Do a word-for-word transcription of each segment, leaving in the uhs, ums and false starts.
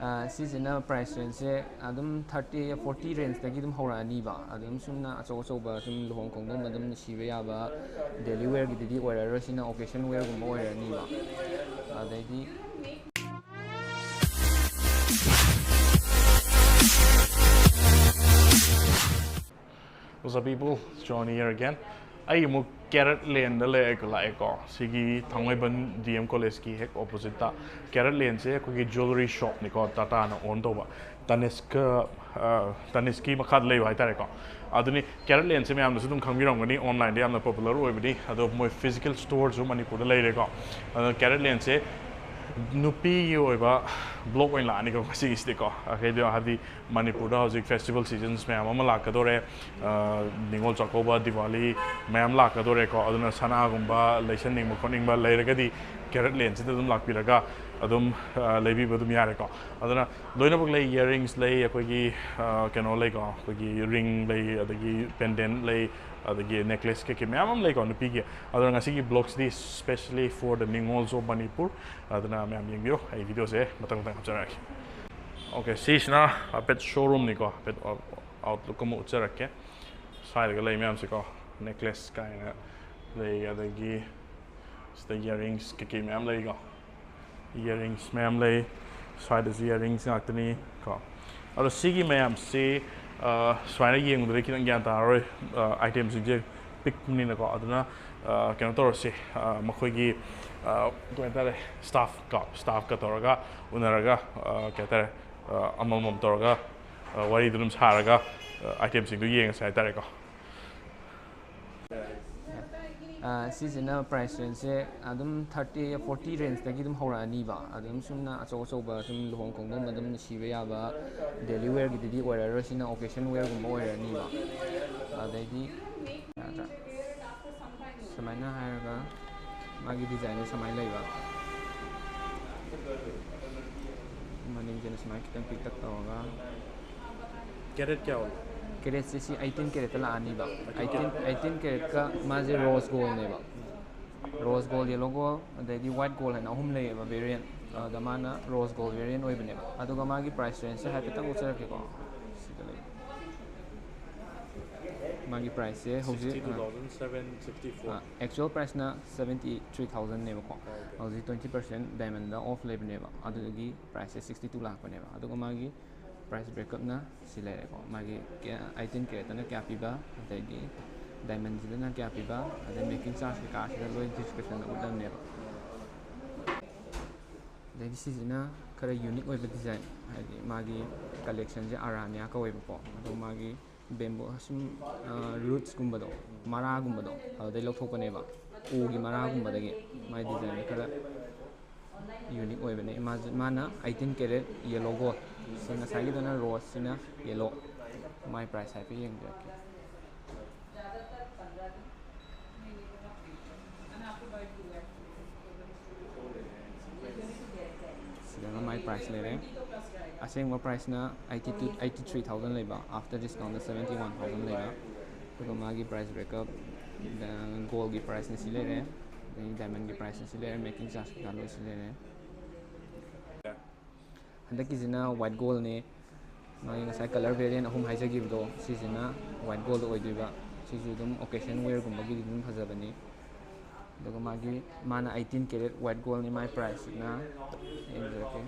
ꯑꯥ, ꯁꯤꯁꯤꯅ price rangeꯁꯦ ꯑꯗꯨꯝ thirty forty rangeꯇꯒꯤ ꯑꯗꯨꯝ ꯍꯧꯔꯛꯑꯅꯤꯕ꯫ ꯑꯗꯨꯝ ꯁꯨꯝꯅ ꯑꯆꯧ ꯑꯆꯧꯕ ꯁꯨꯝ ꯂꯨꯍꯣꯡ ꯈꯣꯡꯗꯣꯡꯕ ꯑꯗꯨꯝ ꯁꯤꯕ ꯌꯥꯕ daily wearꯒꯤꯗꯗꯤ ꯑꯣꯏꯔꯔꯣꯏ꯫ ꯁꯤꯅ occasion wearꯒꯨꯝꯕ ꯑꯣꯏꯔꯅꯤꯕ꯫ ꯑꯗꯩꯗꯤ What's up, people? Johnny here again. ꯑꯩ ꯑꯃꯨꯛ Carrot Laneꯗ ꯂꯩꯔꯦ, ꯂꯥꯛꯑꯦꯀꯣ꯫ ꯁꯤꯒꯤ ꯊꯥꯡꯃꯩꯕꯟ D M Collegeꯀꯤ ꯍꯦꯛ oppositeꯇ꯫ Carrot Laneꯁꯦ ꯑꯩꯈꯣꯏꯒꯤ jewellery shopꯅꯤꯀꯣ, Tataꯅ own ꯇꯧꯕ꯫ Tanishq, ꯑ, Tanishqꯀꯤ ꯃꯈꯥꯗ ꯂꯩꯕ ꯍꯥꯏꯇꯥꯔꯦꯀꯣ꯫ ꯑꯗꯨꯅꯤ, Carrot Laneꯁꯦ ꯃꯌꯥꯝꯅꯁꯨ ꯑꯗꯨꯝ ꯈꯪꯕꯤꯔꯝꯒꯅꯤ, onlineꯗ ꯌꯥꯝꯅ popular ꯑꯣꯏꯕꯅꯤ꯫ ꯑꯗꯣ ꯃꯣꯏ physical storeꯁꯨ ꯃꯅꯤꯄꯨꯔꯗ ꯂꯩꯔꯦꯀꯣ꯫ ꯑꯗꯣ Carrot Laneꯁꯦ ꯅꯨꯄꯤꯒꯤ ꯑꯣꯏꯕ vlog ꯑꯣꯏꯅ ꯂꯥꯛꯑꯅꯤꯀꯣ ꯉꯁꯤꯒꯤꯁꯤꯗꯤꯀꯣ꯫ ꯀꯩꯗꯣ ꯍꯥꯏꯕꯗꯤ ꯃꯅꯤꯄꯨꯔꯗ ꯍꯧꯖꯤꯛ festival seasons ꯃꯌꯥꯝ ꯑꯃ ꯂꯥꯛꯀꯗꯣꯔꯦ꯫ ꯑ, ꯅꯤꯉꯣꯜ ꯆꯥꯛꯀꯧꯕ, ꯗꯤꯋꯥꯂꯤ ꯃꯌꯥꯝ ꯂꯥꯛꯀꯗꯣꯔꯦꯀꯣ꯫ ꯑꯗꯨꯅ ꯁꯅꯥꯒꯨꯝꯕ ꯂꯩꯁꯟꯅꯤꯡꯕ ꯈꯣꯠꯅꯤꯡꯕ ꯂꯩꯔꯒꯗꯤ Carrot Laneꯁꯤꯗ ꯑꯗꯨꯝ ꯂꯥꯛꯄꯤꯔꯒ ꯑꯗꯨꯝ, ꯑ, ꯂꯩꯕꯤꯕ ꯑꯗꯨꯝ ꯌꯥꯔꯦꯀꯣ꯫ ꯑꯗꯨꯅ ꯂꯣꯏꯅꯃꯛ ꯂꯩ, earrings ꯂꯩ, ꯑꯩꯈꯣꯏꯒꯤ, ꯑ, ꯀꯩꯅꯣ ꯂꯩꯀꯣ, ꯑꯩꯈꯣꯏꯒꯤ ring ꯂꯩ, ꯑꯗꯒꯤ pendant ꯂꯩ, ꯑꯗꯒꯤ necklace ꯀꯩꯀꯩ ꯃꯌꯥꯝ ꯑꯃ ꯂꯩꯀꯣ ꯅꯨꯄꯤꯒꯤ꯫ ꯑꯗꯨꯅ ꯉꯁꯤꯒꯤ vlogꯁꯤꯗꯤ specially for the Ningols of Manipur꯫ ꯑꯗꯨꯅ ꯃꯌꯥꯝ ꯌꯦꯡꯕꯤꯌꯣ, ꯑꯩ videoꯁꯦ ꯃꯊꯪ ꯃꯊꯪ ꯍꯥꯞꯆꯔꯛꯑꯒꯦ꯫ Okay, ꯁꯤꯁꯤꯅ ꯍꯥꯏꯐꯦꯠ showroomꯅꯤꯀꯣ, ꯍꯥꯏꯐꯦꯠ outlook ꯑꯃ ꯎꯠꯆꯔꯛꯀꯦ꯫ ꯁ꯭ꯋꯥꯏꯗꯒ ꯂꯩ ꯃꯌꯥꯝꯁꯦꯀꯣ, necklace ꯀꯥꯏꯅ ꯂꯩ, ꯑꯗꯒꯤ ꯁꯤꯗ earrings ꯀꯩꯀꯩ ꯃꯌꯥꯝ ꯂꯩꯀꯣ, earrings ꯃꯌꯥꯝ ꯂꯩ꯫ ꯁ꯭ꯋꯥꯏꯗꯁꯨ earrings ꯉꯥꯛꯇꯅꯤ ꯀꯣ꯫ ꯑꯗꯣ ꯁꯤꯒꯤ ꯃꯌꯥꯝꯁꯤ, ꯑ, ꯁꯨꯃꯥꯏꯅ ꯌꯦꯡꯕꯗꯗꯤ ꯈꯤꯇꯪ ꯒ꯭ꯌꯥꯟ ꯇꯥꯔꯔꯣꯏ, ꯑ, itemꯁꯤꯡꯁꯦ ꯄꯤꯛꯄꯅꯤꯅꯀꯣ꯫ ꯑꯗꯨꯅ, ꯑ, ꯀꯩꯅꯣ ꯇꯧꯔꯁꯤ, ꯑ, ꯃꯈꯣꯏꯒꯤ, ꯑ, ꯀꯩ ꯍꯥꯏꯇꯥꯔꯦ, staff ꯀꯣ, staffꯀ ꯇꯧꯔꯒ ꯎꯅꯔꯒ, ꯑ, ꯀꯩ ꯍꯥꯏꯇꯥꯔꯦ, ꯑ, ꯑꯃꯃꯝ ꯇꯧꯔꯒ, ꯑ, ꯋꯥꯔꯤꯗꯨ ꯑꯗꯨꯝ ꯁꯥꯔꯒ, ꯑ, itemꯁꯤꯡꯗꯨ ꯌꯦꯡꯉꯁꯦ ꯍꯥꯏꯇꯥꯔꯦꯀꯣ꯫ ꯑ, ꯁꯤꯁꯤꯅ price rangeꯁꯦ ꯑꯗꯨꯝ thirty forty rangeꯇꯒꯤ ꯑꯗꯨꯝ ꯍꯧꯔꯛꯑꯅꯤꯕ꯫ ꯑꯗꯨꯝ ꯁꯨꯝꯅ ꯑꯆꯧ ꯑꯆꯧꯕ ꯁꯨꯝ ꯂꯨꯍꯣꯡ ꯈꯣꯡꯗꯣꯡꯕ ꯑꯗꯨꯝ ꯁꯤꯕ ꯌꯥꯕ daily wearꯒꯤꯗꯗꯤ ꯑꯣꯏꯔꯔꯣꯏ꯫ ꯁꯤꯅ occasion wearꯒꯨꯝꯕ ꯑꯣꯏꯔꯅꯤꯕ꯫ ꯑꯗꯩꯗꯤ ꯁꯨꯃꯥꯏꯅ ꯍꯥꯏꯔꯒ ꯃꯥꯒꯤ designꯁꯦ ꯁꯨꯃꯥꯏꯅ ꯂꯩꯕ꯫ ꯃꯅꯤꯡꯁꯤꯅ ꯁꯨꯃꯥꯏꯅ ꯈꯤꯇꯪ ꯄꯤꯛꯇꯛ ꯇꯧꯔꯒ꯫ Carat ꯀꯌꯥ ꯑꯣꯏ? Caratꯁꯦ ꯁꯤ eighteen caratꯇ ꯂꯥꯛꯑꯅꯤꯕ꯫ Eighteen caratꯀ ꯃꯥꯁꯦ rose goldꯅꯦꯕ꯫ Rose gold, yellow gold, ꯑꯗꯩꯗꯤ white gold ꯍꯥꯏꯅ ꯑꯍꯨꯝ ꯂꯩꯌꯦꯕ variant꯫ ꯑꯗ ꯃꯥꯅ ꯔꯣꯁ ꯒꯣꯜ ꯚꯦꯔꯤꯌꯦꯟ ꯑꯣꯏꯕꯅꯦꯕ꯫ ꯑꯗꯨꯒ ꯃꯥꯒꯤ ꯄ꯭ꯔꯥꯏꯁ ꯔꯦꯟꯖꯁꯦ ꯍꯥꯏꯐꯦꯠꯇꯪ ꯎꯠꯆꯔꯛꯀꯦꯀꯣ꯫ ꯁꯤꯗ ꯂꯩ꯫ ꯃꯥꯒꯤ ꯄ꯭ꯔꯥꯏꯁꯁꯦ ꯍꯧꯖꯤꯛ, sixty two thousand seven sixty four. Actual ꯄ꯭ꯔꯥꯏꯁꯅ ꯁꯕꯦꯟꯇꯤ ꯊ꯭ꯔꯤ ꯊꯥꯎꯖꯟꯅꯦꯕꯀꯣ꯫ Okay. ꯍꯧꯖꯤꯛ ꯇ꯭ꯋꯦꯟꯇꯤ ꯄꯥꯔꯁꯦꯟ ꯗꯥꯏꯃꯟꯗ ꯑꯣꯐ ꯂꯩꯕꯅꯦꯕ, ꯑꯗꯨꯗꯒꯤ ꯄ꯭ꯔꯥꯏꯁꯁꯦ ꯁꯤꯛꯁꯇꯤ ꯇꯨ ꯂꯥꯛꯄꯅꯦꯕ꯫ ꯑꯗꯨꯒ ꯃꯥꯒꯤ ꯄ꯭ꯔꯥꯏꯁ ꯕ꯭ꯔꯦꯛꯀꯞꯅ ꯁꯤ ꯂꯩꯔꯦꯀꯣ꯫ ꯃꯥꯒꯤ ꯑꯩꯇꯤꯟ ꯀꯦꯔꯦꯠꯇꯅ ꯀꯌꯥ ꯄꯤꯕ, ꯑꯗꯒꯤ ꯗꯥꯏꯃꯟꯁꯤꯗꯅ ꯀꯌꯥ ꯄꯤꯕ, ꯑꯗꯩ ꯃꯦꯀꯤꯡ ꯆꯥꯔꯖ ꯀꯩꯀꯥꯁꯤꯗ ꯂꯣꯏ ꯗꯤꯁꯀ꯭ꯔꯤꯞꯁꯟꯗ ꯎꯠꯂꯝꯅꯦꯕ꯫ ꯑꯗꯒꯤ ꯁꯤꯁꯤꯅ ꯈꯔ ꯌꯨꯅꯤꯛ ꯑꯣꯏꯕ ꯗꯤꯖꯥꯏꯟ, ꯍꯥꯏꯗꯤ ꯃꯥꯒꯤ ꯀꯂꯦꯛꯁꯟꯁꯦ ꯑꯔꯥꯅꯤꯌꯥ ꯀꯧꯋꯦꯕꯀꯣ꯫ ꯑꯗꯣ ꯃꯥꯒꯤ ꯕꯦꯝꯕꯨ, ꯁꯨꯝ, ꯔꯨꯠꯁꯀꯨꯝꯕꯗꯣ, ꯃꯔꯥꯒꯨꯝꯕꯗꯣ, ꯑꯗꯨꯗꯩ ꯂꯧꯊꯣꯛꯄꯅꯦꯕ, ꯎꯒꯤ ꯃꯔꯥꯒꯨꯝꯕꯗꯒꯤ꯫ ꯃꯥꯏ ꯗꯤꯖꯥꯏꯟꯁꯦ ꯈꯔ ꯌꯨꯅꯤꯛ ꯑꯣꯏꯕꯅꯦ꯫ ꯃꯥꯁꯦ, ꯃꯥꯅ ꯑꯩꯇꯤꯟ ꯀꯦꯔꯦꯠ ꯌꯦꯂꯣ ꯒꯣꯜ, ꯁꯤ ꯉꯁꯥꯏꯒꯤꯗꯨꯅ ꯔꯣꯁꯁꯤꯅ ꯌꯦꯂꯣ꯫ ꯃꯥꯏ ꯄ꯭ꯔꯥꯏꯁ ꯍꯥꯏꯐꯦꯠ ꯌꯦꯡꯕꯤꯔꯛꯀꯦ꯫ ꯁꯤꯗꯅ ꯃꯥꯏ ꯄ꯭ꯔꯥꯏꯁ ꯂꯩꯔꯦ꯫ ꯑꯁꯦꯡꯕ ꯄ꯭ꯔꯥꯏꯁꯅ eighty two, eighty three thousand ꯂꯩꯕ, ꯑꯥꯐꯇꯔ ꯗꯤꯁꯀꯥꯎꯟꯗ ꯁꯕꯦꯟꯇꯤ ꯋꯥꯟ ꯊꯥꯎꯖꯟ ꯂꯩꯕ꯫ ꯑꯗꯨꯒ ꯃꯥꯒꯤ ꯄ꯭ꯔꯥꯏꯁ ꯕ꯭ꯔꯦꯛꯀꯞ, ꯒꯣꯜꯒꯤ ꯄ꯭ꯔꯥꯏꯁꯅ ꯁꯤ ꯂꯩꯔꯦ, ꯑꯗꯒꯤ ꯗꯥꯏꯃꯟꯒꯤ ꯄ꯭ꯔꯥꯏꯁꯅ ꯁꯤ ꯂꯩꯔꯦ, ꯃꯦꯀꯤꯡ ꯆꯥꯔꯖ ꯀꯩꯀꯥ ꯂꯣꯏ ꯁꯤ ꯂꯩꯔꯦ꯫ ꯍꯟꯗꯛꯀꯤꯁꯤꯅ ꯋꯥꯏꯠ ꯒꯣꯜꯅꯤ꯫ ꯃꯥꯒꯤ ꯉꯁꯥꯏ ꯀꯂꯔ ꯚꯦꯔꯤꯌꯦꯟ ꯑꯍꯨꯝ ꯍꯥꯏꯖꯈꯤꯕꯗꯣ, ꯁꯤꯁꯤꯅ ꯋꯥꯏꯠ ꯒꯣꯜꯗ ꯑꯣꯏꯗꯣꯏꯕ꯫ ꯁꯤꯁꯨ ꯑꯗꯨꯝ ꯑꯣꯀꯦꯖꯟ ꯋꯦꯌꯔꯒꯨꯝꯕꯒꯤꯗꯤ ꯑꯗꯨꯝ ꯐꯖꯕꯅꯤ꯫ ꯑꯗꯨꯒ ꯃꯥꯒꯤ, ꯃꯥꯅ ꯑꯩꯇꯤꯟ ꯀꯦꯔꯦꯠ ꯋꯥꯏꯠ ꯒꯣꯜꯅꯤ꯫ ꯃꯥꯏ ꯄ꯭ꯔꯥꯏꯁꯁꯤꯅ ꯌꯦꯡꯖꯔꯛꯀꯦ꯫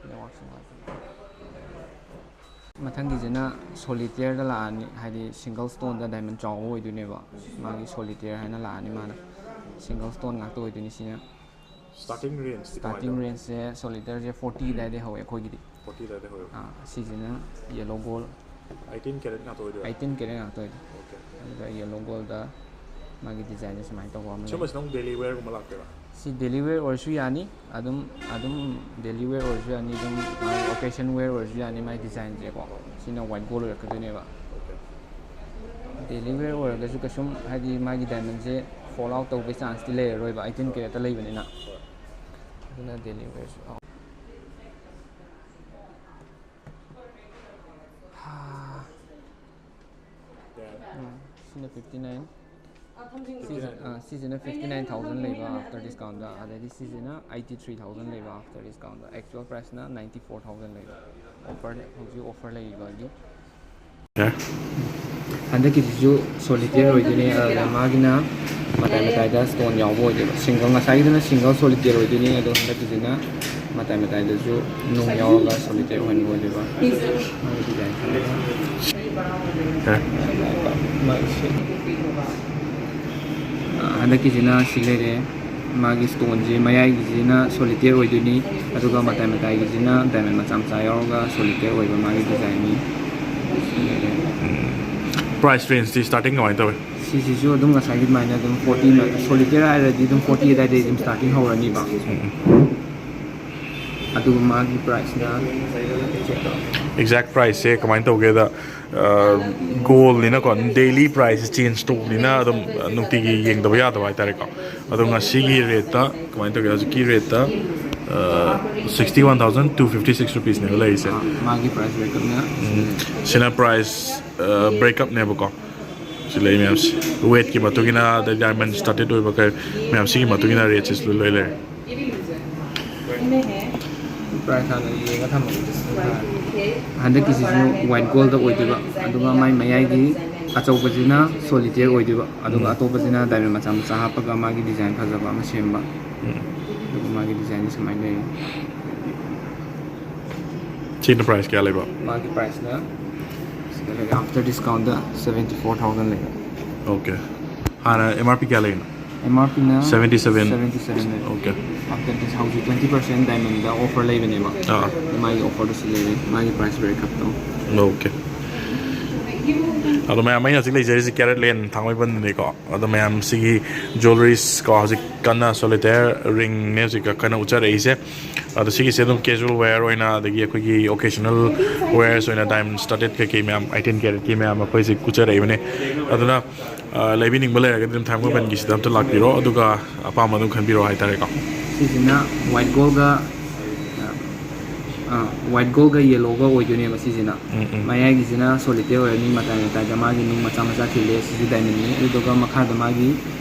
ꯅꯦꯠꯋꯥꯛꯁꯦ ꯅꯨꯡꯉꯥꯏꯇꯦ꯫ ꯃꯊꯪꯒꯤꯁꯤꯅ ꯁꯣꯂꯤꯇꯤꯌꯔꯗ ꯂꯥꯛꯑꯅꯤ, ꯍꯥꯏꯗꯤ ꯁꯤꯡꯒꯜ ꯁ꯭ꯇꯣꯟꯗ ꯗꯥꯏꯃꯟ ꯆꯥꯎꯕ ꯑꯣꯏꯗꯣꯏꯅꯦꯕ꯫ ꯃꯥꯒꯤ ꯁꯣꯂꯤꯇꯤꯌꯔ ꯍꯥꯏꯅ ꯂꯥꯛꯑꯅꯤ, ꯃꯥꯅ ꯁꯤꯡꯒꯜ ꯁ꯭ꯇꯣꯟ ꯉꯥꯛꯇ ꯑꯣꯏꯗꯣꯏꯅꯤ꯫ ꯁꯤꯅ ꯁ꯭ꯇꯥꯔꯇꯤꯡ ꯔꯦꯟꯖꯇꯤ ꯀꯃꯥꯏꯅ ꯁ꯭ꯇꯥꯔꯇꯤꯡ ꯇꯧꯋꯤ? ꯔꯦꯟꯖꯁꯦ ꯁꯣꯂꯤꯇꯤꯌꯔꯁꯦ ꯐꯣꯔꯇꯤ ꯑꯗꯨꯋꯥꯏꯗꯩ ꯍꯧꯋꯦ ꯑꯩꯈꯣꯏꯒꯤꯗꯤ꯫ ꯐꯣꯔꯇꯤ ꯑꯗꯨꯋꯥꯏꯗꯩ ꯍꯧꯋꯦꯕ꯫ ꯑꯥ, ꯁꯤꯁꯤꯅ ꯌꯦꯂꯣ ꯒꯣꯜ꯫ ꯑꯩꯇꯤꯟ ꯀꯦꯔꯦꯠ ꯉꯥꯛꯇ ꯑꯣꯏꯗꯣꯏꯔꯥ? ꯑꯩꯇꯤꯟ ꯀꯦꯔꯦꯠ ꯉꯥꯛꯇ ꯑꯣꯏꯗꯣꯏꯅꯤ꯫ ꯑꯣꯀꯦ꯫ ꯑꯗꯨꯗ ꯌꯦꯂꯣ ꯒꯣꯜꯗ ꯃꯥꯒꯤ ꯗꯤꯖꯥꯏꯟꯁꯦ ꯁꯨꯃꯥꯏꯅ ꯇꯧꯕ ꯑꯃ ꯂꯩ꯫ ꯁꯨꯝꯕꯁꯤꯅ ꯑꯃꯨꯛ ꯗꯦꯂꯤ ꯋꯦꯌꯔꯒꯨꯝꯕ ꯂꯥꯛꯇꯣꯏꯔꯥ? ꯁꯤ ꯗꯦꯂꯤ ꯋꯦꯌꯔ ꯑꯣꯏꯔꯁꯨ ꯌꯥꯅꯤ, ꯑꯗꯨꯝ, ꯑꯗꯨꯝ ꯗꯦꯂꯤ ꯋꯦꯌꯔ ꯑꯣꯏꯔꯁꯨ ꯌꯥꯅꯤ, ꯑꯗꯨꯝ ꯃꯥꯒꯤ ꯑꯣꯀꯦꯖꯟ ꯋꯦꯌꯔ ꯑꯣꯏꯔꯁꯨ ꯌꯥꯅꯤ꯫ ꯃꯥꯒꯤ ꯗꯤꯖꯥꯏꯟꯁꯦꯀꯣ, ꯁꯤꯅ ꯋꯥꯏꯠ ꯒꯣꯜ ꯑꯣꯏꯔꯛꯀꯗꯣꯏꯅꯦꯕ꯫ ꯑꯣꯀꯦ꯫ ꯗꯦꯂꯤ ꯋꯦꯌꯔ ꯑꯣꯏꯔꯒꯁꯨ ꯀꯩꯁꯨꯝ, ꯍꯥꯏꯗꯤ ꯃꯥꯒꯤ ꯗꯥꯏꯃꯟꯁꯦ ꯐꯣꯜ ꯑꯥꯎꯠ ꯇꯧꯕꯒꯤ ꯆꯥꯟꯁꯇꯤ ꯂꯩꯔꯔꯣꯏꯕ, ꯑꯩꯇꯤꯟ ꯀꯦꯔꯦꯠꯇ ꯂꯩꯕꯅꯤꯅ꯫ ꯍꯣꯏ꯫ ꯑꯗꯨꯅ ꯗꯦꯂꯤ ꯋꯦꯌꯔꯁꯨ, ꯑꯥ꯫ ꯁꯤꯅ fifty nine. ꯁꯤꯁꯤꯅ fifty nine thousand ꯂꯩꯕ after discount ꯗ, ꯑꯗꯩꯗꯤ ꯁꯤꯁꯤꯅ eighty three thousand ꯂꯩꯕ after discount ꯗ, actual price ꯅ ninety four thousand ꯂꯩꯕ꯫ Offer ꯍꯧꯖꯤꯛ offer ꯂꯩꯔꯤꯕꯒꯤ꯫ ꯍꯟꯗꯛꯀꯤꯁꯤꯁꯨ solitaire ꯑꯣꯏꯗꯣꯏꯅꯦ, ꯑꯗꯨꯅ ꯃꯥꯒꯤꯅ ꯃꯇꯥꯏ ꯃꯇꯥꯏꯗ stone ꯌꯥꯎꯕ ꯑꯣꯏꯗꯣꯏꯕ꯫ Single, ꯉꯁꯥꯏꯒꯤꯗꯨꯅ single solitaire ꯑꯣꯏꯗꯣꯏꯅꯤ, ꯑꯗꯣ ꯍꯟꯗꯛꯀꯤꯁꯤꯅ ꯃꯇꯥꯏ ꯃꯇꯥꯏꯗꯁꯨ ꯅꯨꯡ ꯌꯥꯎꯔꯒ solitaire ꯑꯣꯏꯍꯟꯕ ꯑꯣꯏꯗꯣꯏꯕ꯫ ꯃꯥꯒꯤ design ꯈꯜꯂꯒ꯫ ꯃꯥꯒꯤ shape꯫ ꯑ, ꯍꯟꯗꯛꯀꯤꯁꯤꯅ ꯁꯤ ꯂꯩꯔꯦ꯫ ꯃꯥꯒꯤ stone ꯁꯦ ꯃꯌꯥꯏꯒꯤꯁꯤꯅ solitaire ꯑꯣꯏꯗꯣꯏꯅꯤ, ꯑꯗꯨꯒ ꯃꯇꯥꯏ ꯃꯇꯥꯏꯒꯤꯁꯤꯅ diamond ꯃꯆꯥ ꯃꯆꯥ ꯌꯥꯎꯔꯒ solitaire ꯑꯣꯏꯕ ꯃꯥꯒꯤ design ꯅꯤ꯫ Price range ꯇꯤ starting ꯀꯃꯥꯏꯅ ꯇꯧꯋꯤ? ꯁꯤꯁꯤꯁꯨ ꯑꯗꯨꯝ ꯉꯁꯥꯏꯒꯤ ꯑꯗꯨꯃꯥꯏꯅ ꯑꯗꯨꯝ forty, solitaire ꯍꯥꯏꯔꯗꯤ ꯑꯗꯨꯝ forty ꯑꯗꯨꯋꯥꯏꯗꯒꯤ ꯑꯗꯨꯝ starting ꯍꯧꯔꯅꯤꯕ꯫ ꯑꯗꯨꯒ ꯃꯥꯒꯤ price ꯅ check ꯇꯧꯔꯣ꯫ Exact price ꯁꯦ ꯀꯃꯥꯏꯅ ꯇꯧꯒꯦꯗ, gold ꯅꯤꯅꯀꯣ, daily price change ꯇꯧꯕꯅꯤꯅ ꯑꯗꯨꯝ ꯅꯨꯡꯇꯤꯒꯤ ꯌꯦꯡꯗꯕ ꯌꯥꯗꯕ ꯍꯥꯏꯇꯥꯔꯦꯀꯣ꯫ ꯑꯗꯣ ꯉꯁꯤꯒꯤ rate ꯇ ꯀꯃꯥꯏꯅ ꯇꯧꯒꯦ, ꯍꯧꯖꯤꯛꯀꯤ rate ꯇ sixty one thousand two fifty six rupees ꯅꯦꯕ ꯂꯩꯔꯤꯁꯦ꯫ ꯃꯥꯒꯤ price breakup ꯅ ꯁꯤꯅ price breakup ꯅꯦꯕꯀꯣ꯫ ꯁꯤ ꯂꯩ ꯃꯌꯥꯝꯁꯤ, weight ꯀꯤ ꯃꯇꯨꯡ ꯏꯟꯅ, ꯑꯗꯩ diamond studded ꯑꯣꯏꯕ ꯀꯩ ꯃꯌꯥꯝ ꯁꯤꯒꯤ ꯃꯇꯨꯡ ꯏꯟꯅ rate ꯁꯦ ꯂꯣꯏ ꯂꯩꯔꯦ꯫ Price ꯍꯥꯟꯅ ꯌꯦꯡꯉ ꯊꯝꯃꯒꯦ꯫ ꯍꯟꯗꯛꯀꯤꯁꯤꯁꯨ white gold ꯗ ꯑꯣꯏꯗꯣꯏꯕ, ꯑꯗꯨꯒ ꯃꯥꯏ ꯃꯌꯥꯏꯒꯤ ꯑꯆꯧꯕꯁꯤꯅ solitaire ꯑꯣꯏꯗꯣꯏꯕ, ꯑꯗꯨꯒ ꯑꯇꯣꯞꯄꯁꯤꯅ diamond ꯃꯆꯥ ꯃꯆꯥ ꯍꯥꯞꯄꯒ ꯃꯥꯒꯤ design ꯐꯖꯕ ꯑꯃ ꯁꯦꯝꯕ꯫ ꯑꯗꯨꯒ ꯃꯥꯒꯤ design ꯁꯦ ꯁꯨꯃꯥꯏꯅ ꯂꯩꯌꯦ꯫ ꯁꯤꯅ price ꯀꯌꯥ ꯂꯩꯕ? ꯃꯥꯒꯤ price ꯅ ꯁꯤꯗ ꯂꯩꯔꯦ, after discount ꯗ seventy four thousand ꯂꯩꯔꯦ꯫ Okay, ꯍꯥꯟꯅ M R P ꯀꯌꯥ ꯂꯩꯔꯤꯅꯣ? M R P ꯅ Seventy seven. seventy seven ꯂꯩꯔꯦ꯫ Okay. After this ꯍꯧꯖꯤꯛ twenty percent diamond ꯗ offer ꯂꯩꯕꯅꯦꯕ꯫ ꯑꯥ. ꯃꯥꯒꯤ offer ꯗꯨꯁꯨ ꯂꯩꯔꯦ, ꯃꯥꯒꯤ price breakup ꯇꯣ꯫ Okay. ꯑꯗꯣ ꯃꯌꯥꯝ, ꯑꯩꯅ ꯍꯧꯖꯤꯛ ꯂꯩꯖꯔꯤꯁꯦ Carat Lane ꯊꯥꯡꯃꯩꯕꯟꯗꯅꯤꯀꯣ꯫ ꯑꯗꯣ ꯃꯌꯥꯝ, ꯁꯤꯒꯤ jewelleries ꯀꯣ, ꯍꯧꯖꯤꯛ ꯀꯟꯅ solitaire ring ꯅꯦ ꯍꯧꯖꯤꯛ ꯀꯟꯅ ꯎꯠꯆꯔꯛꯏꯁꯦ꯫ ꯑꯗꯣ ꯁꯤꯒꯤꯁꯦ ꯑꯗꯨꯝ casual wear ꯑꯣꯏꯅ, ꯑꯗꯒꯤ ꯑꯩꯈꯣꯏꯒꯤ occasional wears ꯑꯣꯏꯅ diamond studded ꯀꯩꯀꯩ ꯃꯌꯥꯝ, eighteen carat ꯀꯤ ꯃꯌꯥꯝ ꯑꯩꯈꯣꯏꯁꯦ ꯎꯠꯆꯔꯛꯏꯕꯅꯦ꯫ ꯑꯗꯨꯅ, ꯑ, ꯂꯩꯕꯤꯅꯤꯡꯕ ꯂꯩꯔꯒꯗꯤ ꯑꯗꯨꯝ ꯊꯥꯡꯃꯩꯕꯟꯒꯤꯁꯤꯗ ꯑꯝꯇ ꯂꯥꯛꯄꯤꯔꯣ, ꯑꯗꯨꯒ ꯑꯄꯥꯝꯕ ꯑꯗꯨꯝ ꯈꯟꯕꯤꯔꯣ ꯍꯥꯏꯇꯥꯔꯦꯀꯣ꯫ ꯁꯤꯁꯤꯅ white gold ꯒ ꯋꯥꯏꯠ ꯒꯣꯜꯒ ꯌꯦꯂꯣꯒ ꯑꯣꯏꯗꯣꯏꯅꯦꯕ ꯁꯤꯁꯤꯅ꯫ ꯎꯝ, ꯎꯝ. ꯃꯌꯥꯏꯒꯤꯁꯤꯅ ꯁꯣꯂꯤꯇꯦꯌꯔ ꯑꯣꯏꯔꯅꯤ, ꯃꯇꯥꯏ ꯃꯇꯥꯏꯗ ꯃꯥꯒꯤ ꯅꯨꯡ ꯃꯆꯥ ꯃꯆꯥ ꯈꯤꯜꯂꯦ, ꯁꯤꯁꯨ ꯗꯥꯏꯃꯟꯅꯤ꯫ ꯑꯗꯨꯗꯨꯒ ꯃꯈꯥꯗ ꯃꯥꯒꯤ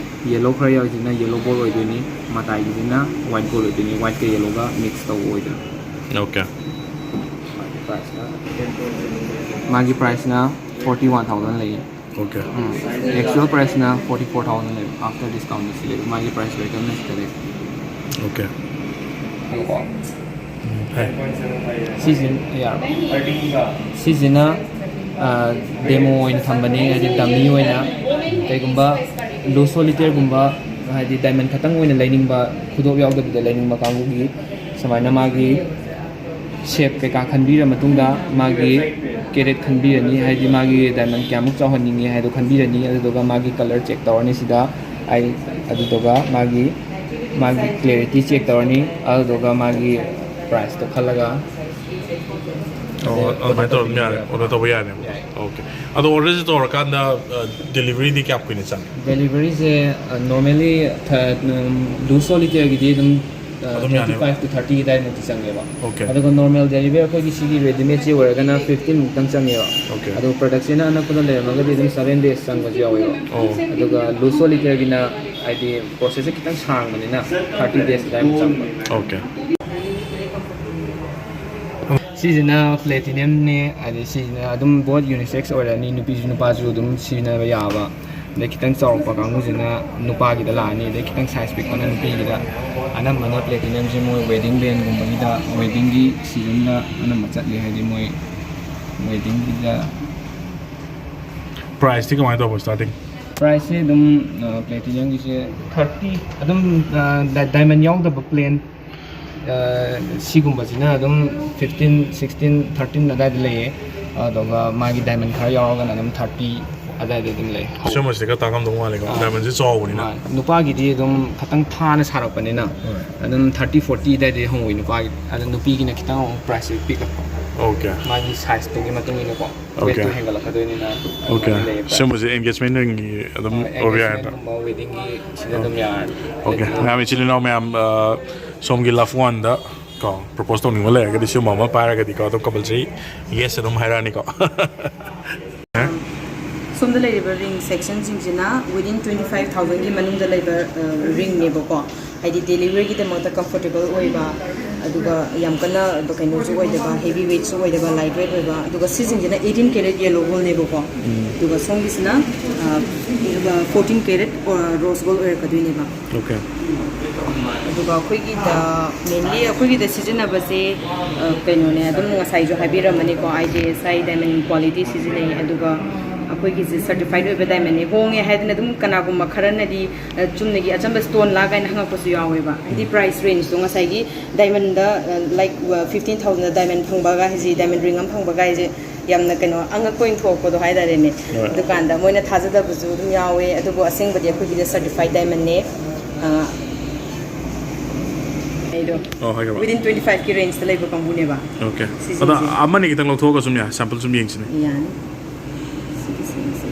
ꯌꯦꯂꯣ ꯈꯔ ꯌꯥꯎꯔꯤꯁꯤꯅ ꯌꯦꯂꯣ ꯒꯣꯜ ꯑꯣꯏꯗꯣꯏꯅꯤ, ꯃꯇꯥꯏꯒꯤꯁꯤꯅ ꯋꯥꯏꯠ ꯒꯣꯜ ꯑꯣꯏꯗꯣꯏꯅꯤ, ꯋꯥꯏꯠꯀ ꯌꯦꯂꯣꯒ ꯃꯤꯛꯁ ꯇꯧꯕ ꯑꯣꯏꯗꯣꯏꯅꯤ꯫ Okay. ꯃꯥꯒꯤ ꯄ꯭ꯔꯥꯏꯁꯅ ꯐꯣꯔꯇꯤ ꯋꯥꯟ ꯊꯥꯎꯖꯟ ꯂꯩꯌꯦ꯫ Okay. ꯑꯦꯛꯆꯨꯋꯦꯜ ꯄ꯭ꯔꯥꯏꯁꯅ ꯐꯣꯔꯇꯤ ꯐꯣꯔ ꯊꯥꯎꯖꯟ ꯂꯩꯕ, ꯑꯥꯐꯇꯔ ꯗꯤꯁꯀꯥꯎꯟꯗ ꯁꯤ ꯂꯩꯕ꯫ ꯃꯥꯒꯤ ꯄ꯭ꯔꯥꯏꯁ ꯔꯦꯠ ꯑꯃꯅ ꯁꯤꯗ ꯂꯩꯕ꯫ Okay. ꯀꯣ ꯎꯝ, ꯐꯩ. ꯁꯤꯁꯤ ꯌꯥꯔꯕ? ꯁꯤꯁꯤꯅ ꯗꯦꯃꯣ ꯑꯣꯏꯅ ꯊꯝꯕꯅꯤ, ꯍꯥꯏꯗꯤ ꯗꯝꯃꯤ ꯑꯣꯏꯅ꯫ ꯀꯩꯒꯨꯝꯕ ꯂꯨꯁ ꯁꯣꯂꯤꯇꯦꯌꯔꯒꯨꯝꯕ, ꯍꯥꯏꯗꯤ ꯗꯥꯏꯃꯟ ꯈꯛꯇꯪ ꯑꯣꯏꯅ ꯂꯩꯅꯤꯡꯕ, ꯈꯨꯗꯣꯞ ꯌꯥꯎꯗꯕꯤꯗ ꯂꯩꯅꯤꯡꯕ ꯀꯥꯡꯕꯨꯒꯤ ꯁꯨꯃꯥꯏꯅ ꯃꯥꯒꯤ ꯁꯦꯞ ꯀꯩꯀꯥ ꯈꯟꯕꯤꯔ ꯃꯇꯨꯡꯗ ꯃꯥꯒꯤ ꯀꯦꯔꯦꯠ ꯈꯟꯕꯤꯔꯅꯤ, ꯍꯥꯏꯗꯤ ꯃꯥꯒꯤ ꯗꯥꯏꯃꯟ ꯀꯌꯥꯃꯨꯛ ꯆꯥꯎꯍꯟꯅꯤꯡꯉꯤ ꯍꯥꯏꯗꯣ ꯈꯟꯕꯤꯔꯅꯤ꯫ ꯑꯗꯨꯗꯨꯒ ꯃꯥꯒꯤ ꯀꯂꯔ ꯆꯦꯛ ꯇꯧꯔꯅꯤ ꯁꯤꯗ꯫ ꯑꯩ ꯑꯗꯨꯗꯨꯒ ꯃꯥꯒꯤ ꯃꯥꯒꯤ ꯀ꯭ꯂꯦꯔꯤꯇꯤ ꯆꯦꯛ ꯇꯧꯔꯅꯤ꯫ ꯑꯗꯨꯗꯨꯒ ꯃꯥꯒꯤ ꯄ꯭ꯔꯥꯏꯁꯇꯣ ꯈꯜꯂꯒ ꯑꯣ, ꯑꯗꯨꯃꯥꯏꯅ ꯇꯧꯔ ꯑꯗꯨꯝ ꯌꯥꯔꯦ, ꯑꯣꯔꯗꯔ ꯇꯧꯕ ꯌꯥꯔꯦꯕ꯫ ꯌꯥꯏ꯫ Okay. ꯑꯗꯣ ꯑꯣꯔꯗꯔꯁꯦ ꯇꯧꯔꯀꯥꯟꯗ ꯗꯦꯂꯤꯚꯔꯤꯗꯤ ꯀꯌꯥꯝ ꯀꯨꯏꯅ ꯆꯪꯉꯦ? ꯗꯦꯂꯤꯚꯔꯤꯁꯦ ꯅꯣꯔꯃꯦꯜꯂꯤ ꯂꯨꯁ ꯁꯣꯂꯤꯇꯦꯌꯔꯒꯤꯗꯤ ꯑꯗꯨꯝ ꯑꯗꯨꯝ ꯇ꯭ꯋꯦꯟꯇꯤ ꯌꯥꯅꯦꯕ꯫ ꯐꯥꯏꯚ ꯇꯨ ꯊꯥꯔꯇꯤ ꯑꯗꯨꯋꯥꯏꯃꯨꯛꯇꯤ ꯆꯪꯉꯦꯕ꯫ Okay. ꯑꯗꯨꯒ ꯅꯣꯔꯃꯦꯜ ꯗꯦꯂꯤꯚꯔꯤ ꯑꯩꯈꯣꯏꯒꯤ ꯁꯤꯒꯤ ꯔꯦꯗꯤꯃꯦꯗꯁꯤ ꯑꯣꯏꯔꯒꯅ ꯐꯤꯐꯇꯤꯟ ꯃꯨꯛꯇꯪ ꯆꯪꯉꯦꯕ꯫ Okay. ꯑꯗꯣ ꯄ꯭ꯔꯗꯛꯁꯤꯅ ꯑꯅꯛꯄꯗ ꯂꯩꯔꯝꯃꯒꯗꯤ ꯑꯗꯨꯝ ꯁꯚꯦꯟ ꯗꯦꯖ ꯆꯪꯕꯁꯨ ꯌꯥꯎꯋꯦꯕ꯫ ꯑꯣ꯫ ꯑꯗꯨꯒ ꯂꯨꯁ ꯁꯣꯂꯤꯇꯦꯌꯔꯒꯤꯅ ꯍꯥꯏꯗꯤ ꯄ꯭ꯔꯣꯁꯦꯁꯁꯦ ꯈꯤꯇꯪ ꯁꯥꯡꯕꯅꯤꯅ ꯊꯥꯔꯇꯤ ꯗꯦꯖ ꯑꯗꯨꯋꯥꯏꯃꯨꯛ ꯆꯪꯕ꯫ Okay. ꯁꯤꯁꯤꯅ ꯄ꯭ꯂꯦꯇꯤꯅꯝꯅꯦ, ꯍꯥꯏꯗꯤ ꯁꯤꯁꯤꯅ ꯑꯗꯨꯝ ꯕꯣꯠ ꯌꯨꯅꯤꯁꯦꯛꯁ ꯑꯣꯏꯔꯅꯤ, ꯅꯨꯄꯤꯁꯨ ꯅꯨꯄꯥꯁꯨ ꯑꯗꯨꯝ ꯁꯤꯖꯤꯟꯅꯕ ꯌꯥꯕ꯫ ꯑꯗꯩ ꯈꯤꯇꯪ ꯆꯥꯎꯔꯛꯄ ꯀꯥꯡꯕꯨꯁꯤꯅ ꯅꯨꯄꯥꯒꯤꯗ ꯂꯥꯛꯑꯅꯤ, ꯑꯗꯩ ꯈꯤꯇꯪ ꯁꯥꯏꯖ ꯄꯤꯛꯄꯅ ꯅꯨꯄꯤꯒꯤꯗ꯫ ꯑꯅꯝꯕꯅ ꯄ꯭ꯂꯦꯇꯤꯅꯝꯁꯦ ꯃꯣꯏ ꯋꯦꯗꯤꯡ ꯕꯦꯟꯒꯨꯝꯕꯒꯤꯗ, ꯋꯦꯗꯤꯡꯒꯤ ꯁꯤꯖꯟꯗ ꯑꯅꯝꯕ ꯆꯠꯂꯤ, ꯍꯥꯏꯗꯤ ꯃꯣꯏ ꯋꯦꯗꯤꯡꯒꯤꯗ꯫ ꯄ꯭ꯔꯥꯏꯁꯇꯤ ꯀꯃꯥꯏꯅ ꯇꯧꯕ starting? ꯄ꯭ꯔꯥꯏꯁꯁꯦ ꯑꯗꯨꯝ ꯄ꯭ꯂꯦꯇꯤꯅꯝꯒꯤꯁꯦ ꯊꯥꯔꯇꯤ ꯑꯗꯨꯝ, ꯗꯥꯏꯃꯟ ꯌꯥꯎꯗꯕ ꯄ꯭ꯂꯦꯟ ꯁꯤꯒꯨꯝꯕꯁꯤꯅ ꯑꯗꯨꯝ ꯐꯤꯐꯇꯤꯟ, ꯁꯤꯛꯁꯇꯤꯟ, ꯊꯥꯔꯇꯤꯟ ꯑꯗꯨꯋꯥꯏꯗ ꯂꯩꯌꯦ꯫ ꯑꯗꯨꯒ ꯃꯥꯒꯤ ꯗꯥꯏꯃꯟ ꯈꯔ ꯌꯥꯎꯔꯒꯅ ꯑꯗꯨꯝ ꯊꯥꯔꯇꯤ ꯑꯗꯨꯋꯥꯏꯗ ꯑꯗꯨꯝ ꯂꯩ꯫ ꯁꯤꯒꯨꯝꯕꯁꯤꯗꯤ ꯈꯔ ꯇꯥꯡꯉꯝꯗꯧ ꯃꯥꯜꯂꯦꯀꯣ, ꯑꯥ꯫ ꯗꯥꯏꯃꯟꯁꯦ ꯆꯥꯎꯕꯅꯤꯅ꯫ ꯃꯥꯅꯦ꯫ ꯅꯨꯄꯥꯒꯤꯗꯤ ꯑꯗꯨꯝ ꯈꯇꯪ ꯊꯥꯅ ꯁꯥꯔꯛꯄꯅꯤꯅ ꯍꯣꯏ꯫ ꯑꯗꯨꯝ ꯊꯥꯔꯇꯤ, ꯐꯣꯔꯇꯤ ꯑꯗꯨꯋꯥꯏꯗꯩ ꯍꯧꯋꯤ ꯅꯨꯄꯥꯒꯤ꯫ ꯑꯗꯣ ꯅꯨꯄꯤꯒꯤꯅ ꯈꯤꯇꯪ ꯑꯃꯨꯛ ꯄ꯭ꯔꯥꯏꯁꯁꯦ ꯄꯤꯛꯂꯛꯄ, Okay. ꯃꯥꯒꯤ ꯁꯥꯏꯖꯇꯨꯒꯤ ꯃꯇꯨꯡ ꯏꯟꯅꯀꯣ꯫ Okay. ꯋꯦꯠꯇꯨ ꯍꯦꯟꯒꯠꯂꯛꯀꯗꯣꯏꯅꯤꯅ Okay. ꯑꯗꯨꯃꯥꯏꯅ ꯂꯩꯌꯦ ꯄ꯭ꯔꯥꯏꯁ꯫ ꯁꯤꯒꯨꯝꯕꯁꯦ engagement ring-ꯒꯤ ꯑꯗꯨꯝ ꯑꯣꯏꯕ ꯌꯥꯏ ꯅꯠꯇ꯭ꯔꯥ? ꯑꯦꯡꯒꯦꯖꯃꯦꯟꯒꯨꯝꯕ, ꯋꯦꯗꯤꯡꯒꯤ ꯁꯤꯗ ꯑꯗꯨꯝ ꯌꯥꯔꯅꯤ꯫ Okay. ꯑꯗꯒꯤ ꯃꯌꯥꯝ ꯏꯆꯤꯜ ꯏꯅꯥꯎ ꯃꯌꯥꯝ, ꯑ, ꯁꯣꯝꯒꯤ loved one-ꯗ ꯀꯣ, ꯄ꯭ꯔꯣꯄꯣꯁ ꯇꯧꯅꯤꯡꯕ ꯂꯩꯔꯒꯗꯤ, ꯁꯤꯒꯨꯝꯕ ꯑꯃ ꯄꯥꯏꯔꯒꯗꯤꯀꯣ, ꯑꯗꯨꯝ ꯀꯝꯄꯜꯁꯔꯤ ꯌꯦꯁ ꯑꯗꯨꯝ ꯍꯥꯏꯔꯛꯑꯅꯤꯀꯣ꯫ ꯁꯣꯝꯗ ꯂꯩꯔꯤꯕ ꯔꯤꯡ ꯁꯦꯛꯁꯟꯁꯤꯡꯁꯤꯅ ꯋꯤꯗꯤꯟ ꯇ꯭ꯋꯦꯟꯇꯤ ꯐꯥꯏꯚ ꯊꯥꯎꯖꯟꯒꯤ ꯃꯅꯨꯡꯗ ꯂꯩꯕ ꯔꯤꯡꯅꯦꯕꯀꯣ꯫ ꯍꯥꯏꯗꯤ ꯗꯦꯂꯤ ꯋꯦꯌꯔꯒꯤꯗꯃꯛꯇ ꯀꯝꯐꯣꯔꯇꯦꯕꯜ ꯑꯣꯏꯕ, ꯑꯗꯨꯒ ꯌꯥꯝ ꯀꯟꯅ ꯀꯩꯅꯣꯁꯨ ꯑꯣꯏꯗꯕ, ꯍꯦꯚꯤ ꯋꯦꯠꯁꯨ ꯑꯣꯏꯗꯕ, ꯂꯥꯏꯠ ꯋꯦꯠ ꯑꯣꯏꯕ꯫ ꯑꯗꯨꯒ ꯁꯤꯁꯤꯡꯁꯤꯅ ꯑꯩꯇꯤꯟ ꯀꯦꯔꯦꯠ ꯌꯦꯂꯣ ꯒꯣꯜꯅꯦꯕꯀꯣ꯫ ꯑꯗꯨꯒ ꯁꯣꯝꯒꯤꯁꯤꯅ ꯐꯣꯔꯇꯤꯟ ꯀꯦꯔꯦꯠ ꯔꯣꯁ ꯒꯣꯜ ꯑꯣꯏꯔꯛꯀꯗꯣꯏꯅꯦꯕ꯫ ꯑꯣꯀꯦ꯫ ꯑꯗꯨꯒ ꯑꯩꯈꯣꯏꯒꯤꯗ, ꯃꯦꯟꯂꯤ ꯑꯩꯈꯣꯏꯒꯤꯗ ꯁꯤꯖꯤꯟꯅꯕꯁꯦ, ꯑ, ꯀꯩꯅꯣꯅꯦ, ꯑꯗꯨꯝ ꯉꯁꯥꯏꯁꯨ ꯍꯥꯏꯕꯤꯔꯝꯃꯅꯤꯀꯣ, ꯑꯥꯏ ꯖꯤ ꯑꯦꯁ ꯑꯥꯏ ꯗꯥꯏꯃꯟ ꯀ꯭ꯋꯥꯂꯤꯇꯤ ꯁꯤꯖꯤꯟꯅꯩ꯫ ꯑꯗꯨꯒ ꯑꯩꯈꯣꯏꯒꯤꯁꯦ ꯁꯔꯇꯤꯐꯥꯏꯠ ꯑꯣꯏꯕ ꯗꯥꯏꯃꯟꯅꯦ꯫ ꯍꯣꯡꯉꯦ ꯍꯥꯏꯗꯅ ꯑꯗꯨꯝ ꯀꯅꯥꯒꯨꯝꯕ ꯈꯔꯅꯗꯤ, ꯑ, ꯆꯨꯝꯅꯒꯤ ꯑꯆꯝꯕ ꯁ꯭ꯇꯣꯟꯂꯥ ꯀꯥꯏꯅ ꯍꯪꯉꯛꯄꯁꯨ ꯌꯥꯎꯋꯦꯕ꯫ ꯍꯥꯏꯗꯤ ꯄ꯭ꯔꯥꯏꯁ ꯔꯦꯟꯖꯇꯣ ꯉꯁꯥꯏꯒꯤ ꯗꯥꯏꯃꯟꯗ, ꯑ, ꯂꯥꯏꯛ, ꯑ, ꯐꯤꯐꯇꯤꯟ ꯊꯥꯎꯖꯟꯗ ꯗꯥꯏꯃꯟ ꯐꯪꯕꯒ ꯍꯥꯏꯁꯦ, ꯗꯥꯏꯃꯟ ꯔꯤꯡ ꯑꯃ ꯐꯪꯕꯒ ꯍꯥꯏꯁꯦ ꯌꯥꯝꯅ ꯀꯩꯅꯣ, ꯑꯉꯛꯄ ꯑꯣꯏꯅ ꯊꯣꯛꯂꯛꯄꯗꯣ ꯍꯥꯏꯇꯥꯔꯦꯅꯦ꯫ ꯍꯣꯏ꯫ ꯑꯗꯨꯀꯥꯟꯗ ꯃꯣꯏꯅ ꯊꯥꯖꯗꯕꯁꯨ ꯑꯗꯨꯝ ꯌꯥꯎꯋꯦ꯫ ꯑꯗꯨꯕꯨ ꯑꯁꯦꯡꯕꯗꯤ ꯑꯩꯈꯣꯏꯒꯤꯗꯤ ꯁꯔꯇꯤꯐꯥꯏꯠ ꯗꯥꯏꯃꯟꯅꯦ꯫ ꯑ, ꯑꯩꯗꯣ ꯑꯣ, ꯍꯥꯏꯈ꯭ꯔꯕ? ꯋꯤꯗꯤꯟ ꯇ꯭ꯋꯦꯟꯇꯤ ꯐꯥꯏꯚꯀꯤ ꯔꯦꯟꯖꯇ ꯂꯩꯕ ꯀꯥꯡꯕꯨꯅꯦꯕ꯫ ꯑꯣꯀꯦ꯫ ꯁꯤꯁꯤꯡꯁꯦ꯫ ꯑꯗ ꯑꯃꯅꯤ ꯈꯤꯇꯪ ꯂꯧꯊꯣꯛꯑꯒ ꯁꯨꯝ ꯌꯥ-, ꯁꯦꯝꯄꯜ ꯁꯨꯝ ꯌꯦꯡꯁꯤꯅꯦ꯫ ꯌꯥꯅꯤ꯫ ꯁꯤꯒꯤꯁꯤꯡꯁꯦ꯫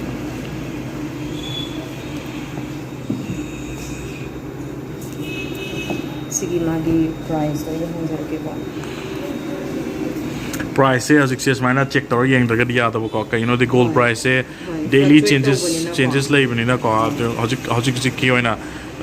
ꯁꯤꯒꯤ ꯃꯥꯒꯤ ꯄ꯭ꯔꯥꯏꯁꯇꯣ ꯑꯩ ꯍꯪꯖꯔꯛꯀꯦꯀꯣ꯫ ꯄ꯭ꯔꯥꯏꯁꯁꯦ ꯍꯧꯖꯤꯛꯁꯦ ꯁꯨꯃꯥꯏꯅ ꯆꯦꯛ ꯇꯧꯔ ꯌꯦꯡꯗ꯭ꯔꯒꯗꯤ ꯌꯥꯗꯕꯀꯣ꯫ ꯀꯩꯒꯤꯅꯣꯗꯤ ꯒꯣꯜ ꯍꯣꯏ꯫ ꯄ꯭ꯔꯥꯏꯁꯁꯦ ꯍꯣꯏ, ꯗꯦꯂꯤ fluctuate ꯆꯦꯟꯖꯦꯁ ꯇꯧꯕꯅꯤꯅꯀꯣ꯫ ꯆꯦꯟꯖꯦꯁ ꯂꯩꯕꯅꯤꯅꯀꯣ꯫ ꯑꯗꯨ ꯍꯧꯖꯤꯛ ꯍꯧꯖꯤꯛ ꯍꯧꯖꯤꯛꯀꯤ ꯑꯣꯏꯅ,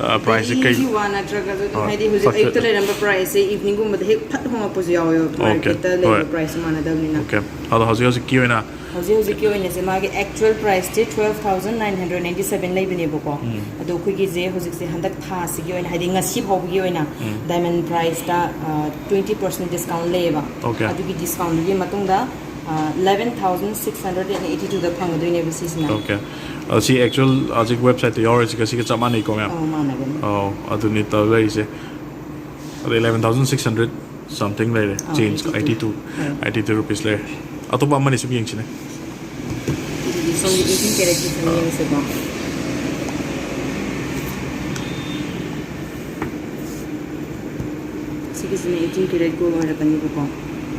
ꯑ, ꯄ꯭ꯔꯥꯏꯁꯁꯦ ꯀꯩ ꯗꯦꯂꯤꯒꯤ ꯋꯥ ꯅꯠꯇ꯭ꯔꯒꯁꯨ ꯑꯗꯨꯝ, ꯍꯣꯏ, ꯍꯥꯏꯗꯤ ꯍꯧꯖꯤꯛ fluctuate ꯑꯌꯨꯛꯇ ꯂꯩꯔꯝꯕ ꯄ꯭ꯔꯥꯏꯁꯁꯦ ꯏꯚꯤꯅꯤꯡꯒꯨꯝꯕꯗ ꯍꯦꯛ ꯐꯠ ꯍꯣꯡꯉꯛꯄꯁꯨ ꯌꯥꯎꯋꯦꯕ, ꯑꯣꯀꯦ, ꯃꯥꯔꯀꯦꯠꯇ ꯂꯩꯕ ꯍꯣꯏ꯫ ꯄ꯭ꯔꯥꯏꯁꯁꯦ ꯃꯥꯟꯅꯗꯕꯅꯤꯅ꯫ ꯑꯣꯀꯦ꯫ ꯑꯗꯣ ꯍꯧꯖꯤꯛ ꯍꯧꯖꯤꯛꯀꯤ ꯑꯣꯏꯅ ꯍꯧꯖꯤꯛ ꯍꯧꯖꯤꯛꯀꯤ ꯑꯣꯏꯅꯁꯦ ꯃꯥꯒꯤ ꯑꯦꯛꯆꯨꯋꯦꯜ ꯄ꯭ꯔꯥꯏꯁꯇꯤ twelve thousand nine hundred ninety seven ꯂꯩꯕꯅꯦꯕꯀꯣ꯫ ꯎꯝ꯫ ꯑꯗꯣ ꯑꯩꯈꯣꯏꯒꯤꯁꯦ ꯍꯧꯖꯤꯛꯁꯦ ꯍꯟꯗꯛ ꯊꯥꯁꯤꯒꯤ ꯑꯣꯏꯅ, ꯍꯥꯏꯗꯤ ꯉꯁꯤ ꯐꯥꯎꯕꯒꯤ ꯑꯣꯏꯅ ꯎꯝ꯫ ꯗꯥꯏꯃꯟ ꯄ꯭ꯔꯥꯏꯁꯇ, ꯑ, ꯇ꯭ꯋꯦꯟꯇꯤ ꯄꯥꯔꯁꯦꯟ ꯗꯤꯁꯀꯥꯎꯟ ꯂꯩꯌꯦꯕ꯫ ꯑꯣꯀꯦ꯫ ꯑꯗꯨꯒꯤ ꯗꯤꯁꯀꯥꯎꯟꯗꯨꯒꯤ ꯃꯇꯨꯡꯗ, ꯑ, eleven thousand six hundred and eighty ꯇꯨꯗ ꯐꯪꯒꯗꯣꯏꯅꯦꯕ ꯁꯤꯁꯤꯅ꯫ ꯑꯣꯀꯦ꯫ ꯑ, ꯁꯤ ꯑꯦꯛꯆꯨꯋꯦꯜ ꯍꯧꯖꯤꯛ ꯋꯦꯕꯁꯥꯏꯠꯇ ꯌꯥꯎꯔꯤꯁꯤꯒ ꯁꯤꯒ ꯆꯞ ꯃꯥꯟꯅꯩꯀꯣ, ꯃꯌꯥꯝ? ꯑꯧ, ꯃꯥꯟꯅꯒꯅꯤ꯫ ꯑꯧ, ꯑꯗꯨꯅꯤ ꯇꯧ ꯂꯩꯔꯤꯁꯦ꯫ ꯑꯗꯩ eleven thousand six hundred something ꯂꯩꯔꯦ, ꯑꯥ, change eighty two. Eighty two. ꯑꯥ꯫ ꯑꯩꯠꯇꯤ ꯇꯨ ꯔꯨꯄꯤꯁ ꯂꯩꯔꯦ꯫ ꯑꯇꯣꯞꯄ ꯑꯃꯅꯤ ꯁꯨꯝ ꯌꯦꯡꯁꯤꯅꯦ꯫ ꯑꯗꯨꯗꯤ ꯁꯣꯝꯒꯤ ꯑꯩꯠꯇꯤꯟ ꯀꯦꯔꯦꯠꯀꯤ ꯁꯨꯝ ꯌꯦꯡꯉꯁꯤꯀꯣ꯫ ꯁꯤꯒꯤꯁꯤꯅ ꯑꯩꯠꯇꯤꯟ ꯀꯦꯔꯦꯠ ꯒꯣꯜ ꯑꯣꯏꯔꯛꯀꯅꯤꯕꯀꯣ꯫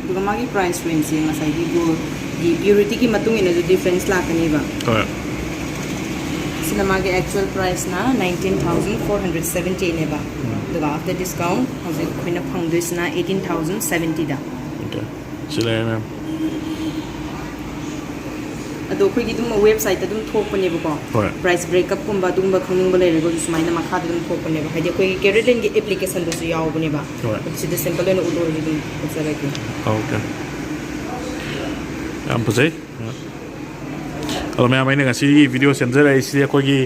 ꯑꯗꯨꯒ ꯃꯥꯒꯤ ꯄ꯭ꯔꯥꯏꯁ ꯔꯦꯟꯖꯁꯦ ꯉꯁꯥꯏꯒꯤ ꯒꯣꯜꯒꯤ ꯄ꯭ꯌꯨꯔꯤꯇꯤꯒꯤ ꯃꯇꯨꯡ ꯏꯟꯅꯁꯨ ꯗꯤꯐ꯭ꯔꯦꯟꯁ ꯂꯥꯛꯀꯅꯤꯕ꯫ ꯍꯣꯏ꯫ ꯁꯤꯅ ꯃꯥꯒꯤ ꯑꯦꯛꯆꯨꯋꯦꯜ ꯄ꯭ꯔꯥꯏꯁꯅ ꯅꯥꯏꯟꯇꯤꯟ ꯊꯥꯎꯖꯟ ꯐꯣꯔ ꯍꯟꯗ꯭ꯔꯦꯠ ꯁꯕꯦꯟꯇꯤꯅꯦꯕ꯫ ꯑꯗꯨꯒ ꯑꯥꯐꯇꯔ ꯗꯤꯁꯀꯥꯎꯟ ꯑꯩꯈꯣꯏꯅ ꯐꯪꯗꯣꯏꯁꯤꯅ eighteen thousand seventy ꯗ꯫ Okay. ꯁꯤ ꯂꯩꯔꯦ, ma'am. ꯑꯗꯣ ꯑꯩꯈꯣꯏꯒꯤ ꯑꯗꯨꯝ ꯋꯦꯕꯁꯥꯏꯠꯇ ꯑꯗꯨꯝ ꯊꯣꯛꯄꯅꯦꯕꯀꯣ꯫ ꯍꯣꯏ. Price breakup ꯀꯨꯝꯕ ꯑꯗꯨꯒꯨꯝꯕ ꯈꯪꯅꯤꯡꯕ ꯂꯩꯔꯒꯁꯨ ꯁꯨꯃꯥꯏꯅ ꯃꯈꯥꯗ ꯑꯗꯨꯝ ꯊꯣꯛꯄꯅꯦꯕ, ꯍꯥꯏꯗꯤ ꯑꯩꯈꯣꯏꯒꯤ Caratlaneꯒꯤ applicationꯗꯁꯨ ꯌꯥꯎꯕꯅꯦꯕ꯫ ꯍꯣꯏ. ꯑꯗꯣ ꯁꯤꯗ sample ꯑꯣꯏꯅ ꯎꯠꯂꯣ ꯍꯧꯖꯤꯛ ꯑꯗꯨꯝ ꯎꯠꯆꯔꯒꯦ꯫ Okay. ꯌꯥꯝ ꯐꯖꯩ. ꯑꯗꯣ ꯃꯌꯥꯝ, ꯑꯩꯅ ꯉꯁꯤꯒꯤ video ꯁꯦꯝꯖꯔꯛꯏꯁꯤ ꯑꯩꯈꯣꯏꯒꯤ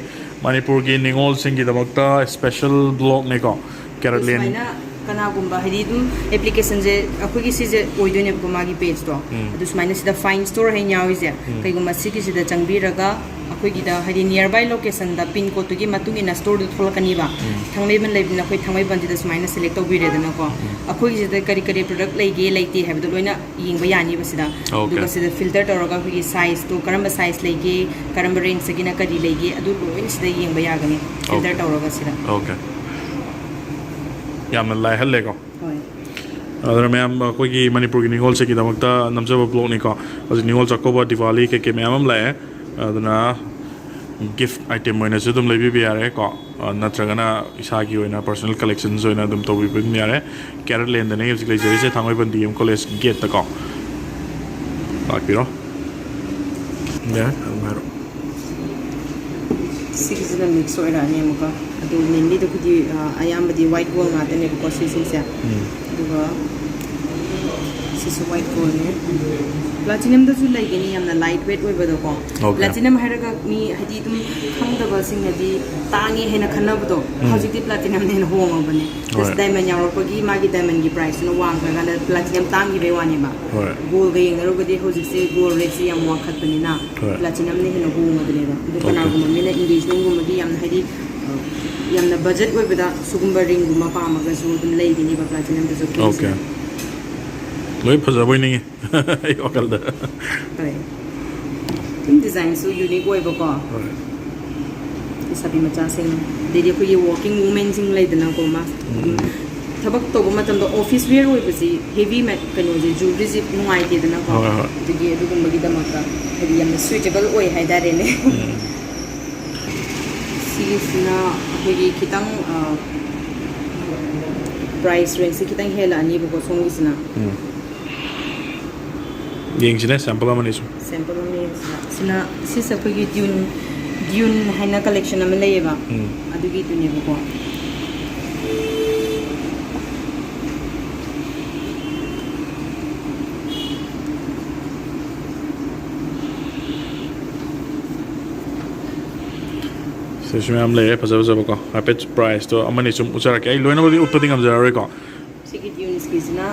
ꯃꯅꯤꯄꯨꯔꯒꯤ ꯅꯤꯉꯣꯜꯁꯤꯡꯒꯤꯗꯃꯛꯇ special blogꯅꯦꯀꯣ, Carat Lane. ꯁꯨꯃꯥꯏꯅ ꯀꯅꯥꯒꯨꯝꯕ ꯍꯥꯏꯗꯤ ꯑꯗꯨꯝ applicationꯁꯦ ꯑꯩꯈꯣꯏꯒꯤ ꯁꯤꯁꯦ ꯑꯣꯏꯗꯣꯏꯅꯦꯕꯀꯣ, ꯃꯥꯒꯤ pageꯇꯣ꯫ ꯎꯝ. ꯑꯗꯨ ꯁꯨꯃꯥꯏꯅ ꯁꯤꯗ Find Store ꯍꯥꯏꯅ ꯌꯥꯎꯔꯤꯁꯦ, ꯎꯝ. ꯀꯩꯒꯨꯝꯕ ꯁꯤꯒꯤꯁꯤꯗ ꯆꯪꯕꯤꯔꯒ ꯑꯩꯈꯣꯏꯒꯤꯗ ꯍꯥꯏꯗꯤ nearby locationꯗ pin codeꯇꯨꯒꯤ ꯃꯇꯨꯡ ꯏꯟꯅ storeꯗꯨ ꯊꯣꯛꯂꯛꯀꯅꯤꯕ꯫ ꯎꯝ. ꯊꯥꯡꯃꯩꯕꯟ ꯂꯩꯕꯅꯤꯅ ꯑꯩꯈꯣꯏ ꯊꯥꯡꯃꯩꯕꯟꯁꯤꯗ ꯁꯨꯃꯥꯏꯅ select ꯇꯧꯕꯤꯔꯦꯗꯅꯀꯣ꯫ ꯎꯝ. ꯑꯩꯈꯣꯏꯒꯤꯁꯤꯗ ꯀꯔꯤ ꯀꯔꯤ product ꯂꯩꯒꯦ ꯂꯩꯇꯦ ꯍꯥꯏꯕꯗꯣ ꯂꯣꯏꯅ ꯌꯦꯡꯕ ꯌꯥꯅꯤꯕ ꯁꯤꯗ꯫ Okay. ꯑꯗꯨꯒ ꯁꯤꯗ filter ꯇꯧꯔꯒ ꯑꯩꯈꯣꯏꯒꯤ sizeꯇꯣ ꯀꯔꯝꯕ size ꯂꯩꯒꯦ, ꯀꯔꯝꯕ rangeꯇꯒꯤꯅ ꯀꯔꯤ ꯂꯩꯒꯦ, ꯑꯗꯨ ꯂꯣꯏꯅ ꯁꯤꯗ ꯌꯦꯡꯕ ꯌꯥꯒꯅꯤ, filter Okay. ꯇꯧꯔꯒ ꯁꯤꯗ꯫ Okay. ꯌꯥꯝꯅ ꯂꯥꯏꯍꯜꯂꯦꯀꯣ꯫ ꯍꯣꯏ. ꯑꯗꯨꯅ ꯃꯌꯥꯝ, ꯑꯩꯈꯣꯏꯒꯤ ꯃꯅꯤꯄꯨꯔꯒꯤ ꯅꯤꯉꯣꯜꯁꯤꯡꯒꯤꯗꯃꯛꯇ ꯅꯝꯖꯕ blogꯅꯤꯀꯣ꯫ ꯍꯧꯖꯤꯛ ꯅꯤꯉꯣꯜ ꯆꯥꯛꯀꯧꯕ, ꯗꯤꯋꯥꯂꯤ ꯀꯩꯀꯩ ꯃꯌꯥꯝ ꯑꯃ ꯂꯥꯛꯑꯦ꯫ ꯑꯗꯨꯅ gift item ꯑꯣꯏꯅꯁꯨ ꯑꯗꯨꯝ ꯂꯩꯕꯤꯕ ꯌꯥꯔꯦꯀꯣ꯫ ꯑ, ꯅꯠꯇ꯭ꯔꯒꯅ ꯏꯁꯥꯒꯤ ꯑꯣꯏꯅ personal collections ꯑꯣꯏꯅ ꯑꯗꯨꯝ ꯇꯧꯕꯤꯕ ꯑꯗꯨꯝ ꯌꯥꯔꯦ꯫ Carat Laneꯗꯅꯦ ꯍꯧꯖꯤꯛ ꯂꯩꯖꯔꯤꯁꯦ, ꯊꯥꯡꯃꯩꯕꯟ D M College gateꯇꯀꯣ꯫ ꯂꯥꯛꯄꯤꯔꯣ꯫ ꯌꯥꯔꯦ, ꯑꯗꯨꯝ ꯍꯥꯏꯔꯣ꯫ ꯁꯤꯒꯤꯁꯤꯅ mix ꯑꯣꯏꯔꯛꯑꯅꯤ ꯑꯃꯨꯛꯀ꯫ ꯑꯗꯨ mainlyꯗꯕꯨꯗꯤ, ꯑ, ꯑꯌꯥꯝꯕꯗꯤ white gold ꯉꯥꯛꯇꯅꯦꯕꯀꯣ ꯁꯤꯁꯤꯡꯁꯦ꯫ ꯎꯝ. ꯑꯗꯨꯒ ꯁꯤꯁꯨ white goldꯅꯦ꯫ Platinumꯗꯁꯨ ꯂꯩꯒꯅꯤ, ꯌꯥꯝꯅ light weight ꯑꯣꯏꯕꯗꯣꯀꯣ꯫ Okay. Platinum ꯍꯥꯏꯔꯒ ꯃꯤ ꯍꯥꯏꯗꯤ ꯑꯗꯨꯝ ꯈꯪꯗꯕꯁꯤꯡꯅꯗꯤ ꯇꯥꯡꯉꯦ ꯍꯥꯏꯅ ꯈꯟꯅꯕꯗꯣ, ꯎꯝ. ꯍꯧꯖꯤꯛꯇꯤ Platinumꯅ ꯍꯦꯟꯅ ꯍꯣꯡꯉꯕꯅꯦ꯫ Just ꯍꯣꯏ. Diamond ꯌꯥꯎꯔꯛꯄꯒꯤ ꯃꯥꯒꯤ diamondꯒꯤ priceꯇꯨꯅ ꯋꯥꯡꯈ꯭ꯔꯀꯥꯟꯗ Platinum ꯇꯥꯡꯈꯤꯕꯩ ꯋꯥꯅꯦꯕ꯫ ꯍꯣꯏ. Goldꯒ ꯌꯦꯡꯅꯔꯨꯕꯗꯤ ꯍꯧꯖꯤꯛꯁꯦ gold rateꯁꯦ ꯌꯥꯝ ꯋꯥꯡꯈꯠꯄꯅꯤꯅ ꯍꯣꯏ. Platinumꯅ ꯍꯦꯟꯅ ꯍꯣꯡꯉꯕꯅꯦꯕ꯫ ꯑꯗꯨ Okay. ꯀꯅꯥꯒꯨꯝꯕ ꯃꯤꯅ engagementꯒꯨꯝꯕꯒꯤ ꯌꯥꯝꯅ ꯍꯥꯏꯗꯤ, ꯑ, ꯌꯥꯝꯅ budget ꯑꯣꯏꯕꯗ ꯁꯤꯒꯨꯝꯕ ringꯒꯨꯝꯕ ꯄꯥꯝꯃꯒꯁꯨ ꯑꯗꯨꯝ ꯂꯩꯒꯅꯤꯕ Platinumꯗꯁꯨ꯫ Okay. ꯂꯣꯏ ꯐꯖꯕꯣꯏ ꯅꯤꯡꯉꯤ ꯑꯩ ꯋꯥꯈꯜꯗ꯫ ꯍꯣꯏ꯫ ꯑꯗꯨꯝ designꯁꯨ unique ꯑꯣꯏꯕꯀꯣ꯫ ꯍꯣꯏ. ꯂꯩꯁꯥꯕꯤ ꯃꯆꯥꯁꯤꯡ, ꯑꯗꯩꯗꯤ ꯑꯩꯈꯣꯏꯒꯤ working womenꯁꯤꯡ ꯂꯩꯗꯅꯀꯣ, ꯃꯥ, ꯎꯝ, ꯊꯕꯛ ꯇꯧꯕ ꯃꯇꯝꯗ office wear ꯑꯣꯏꯕꯁꯤ heavy ꯃꯦ-, ꯀꯩꯅꯣꯁꯦ, jewelleryꯁꯦ ꯅꯨꯡꯉꯥꯏꯇꯦꯗꯅꯀꯣ꯫ ꯍꯣꯏ, ꯍꯣꯏ. ꯑꯗꯨꯒꯤ, ꯑꯗꯨꯒꯨꯝꯕꯒꯤꯗꯃꯛꯇ ꯍꯥꯏꯗꯤ ꯌꯥꯝꯅ suitable ꯑꯣꯏ ꯍꯥꯏꯇꯥꯔꯦꯅꯦ꯫ ꯎꯝ. ꯁꯤꯒꯤꯁꯤꯅ ꯑꯩꯈꯣꯏꯒꯤ ꯈꯤꯇꯪ, ꯑ, ꯄ꯭ꯔꯥꯏꯁ ꯔꯦꯟꯖꯁꯤ ꯈꯤꯇꯪ ꯍꯦꯜꯂꯛꯑꯅꯤꯕꯀꯣ ꯁꯣꯝꯒꯤꯁꯤꯅ꯫ ꯎꯝ꯫ ꯌꯦꯡꯁꯤꯅꯦ, ꯁꯦꯝꯄꯜ ꯑꯃꯅꯤ ꯁꯨꯝ꯫ ꯁꯦꯝꯄꯜ ꯑꯃ ꯌꯦꯡꯁꯤꯅ, ꯁꯤꯅ, ꯁꯤꯁꯦ ꯑꯩꯈꯣꯏꯒꯤ ꯗ꯭ꯌꯨꯟ, ꯗ꯭ꯌꯨꯟ ꯍꯥꯏꯅ ꯀꯂꯦꯛꯁꯟ ꯑꯃ ꯂꯩꯌꯦꯕ꯫ ꯎꯝ꯫ ꯑꯗꯨꯒꯤꯗꯨꯅꯦꯕꯀꯣ꯫ ꯁꯤꯁꯨ ꯃꯌꯥꯝ ꯂꯩꯔꯦ ꯐꯖ ꯐꯖꯕꯀꯣ꯫ ꯍꯥꯏꯐꯦꯠ ꯄ꯭ꯔꯥꯏꯁꯇꯣ ꯑꯃꯅꯤ ꯁꯨꯝ ꯎꯠꯆꯔꯛꯀꯦ꯫ ꯑꯩ ꯂꯣꯏꯅꯃꯛꯇꯤ ꯎꯠꯄꯗꯤ ꯉꯝꯖꯔꯔꯣꯏꯀꯣ꯫ ꯁꯤꯒꯤ ꯗ꯭ꯌꯨꯟꯁꯀꯤꯁꯤꯅ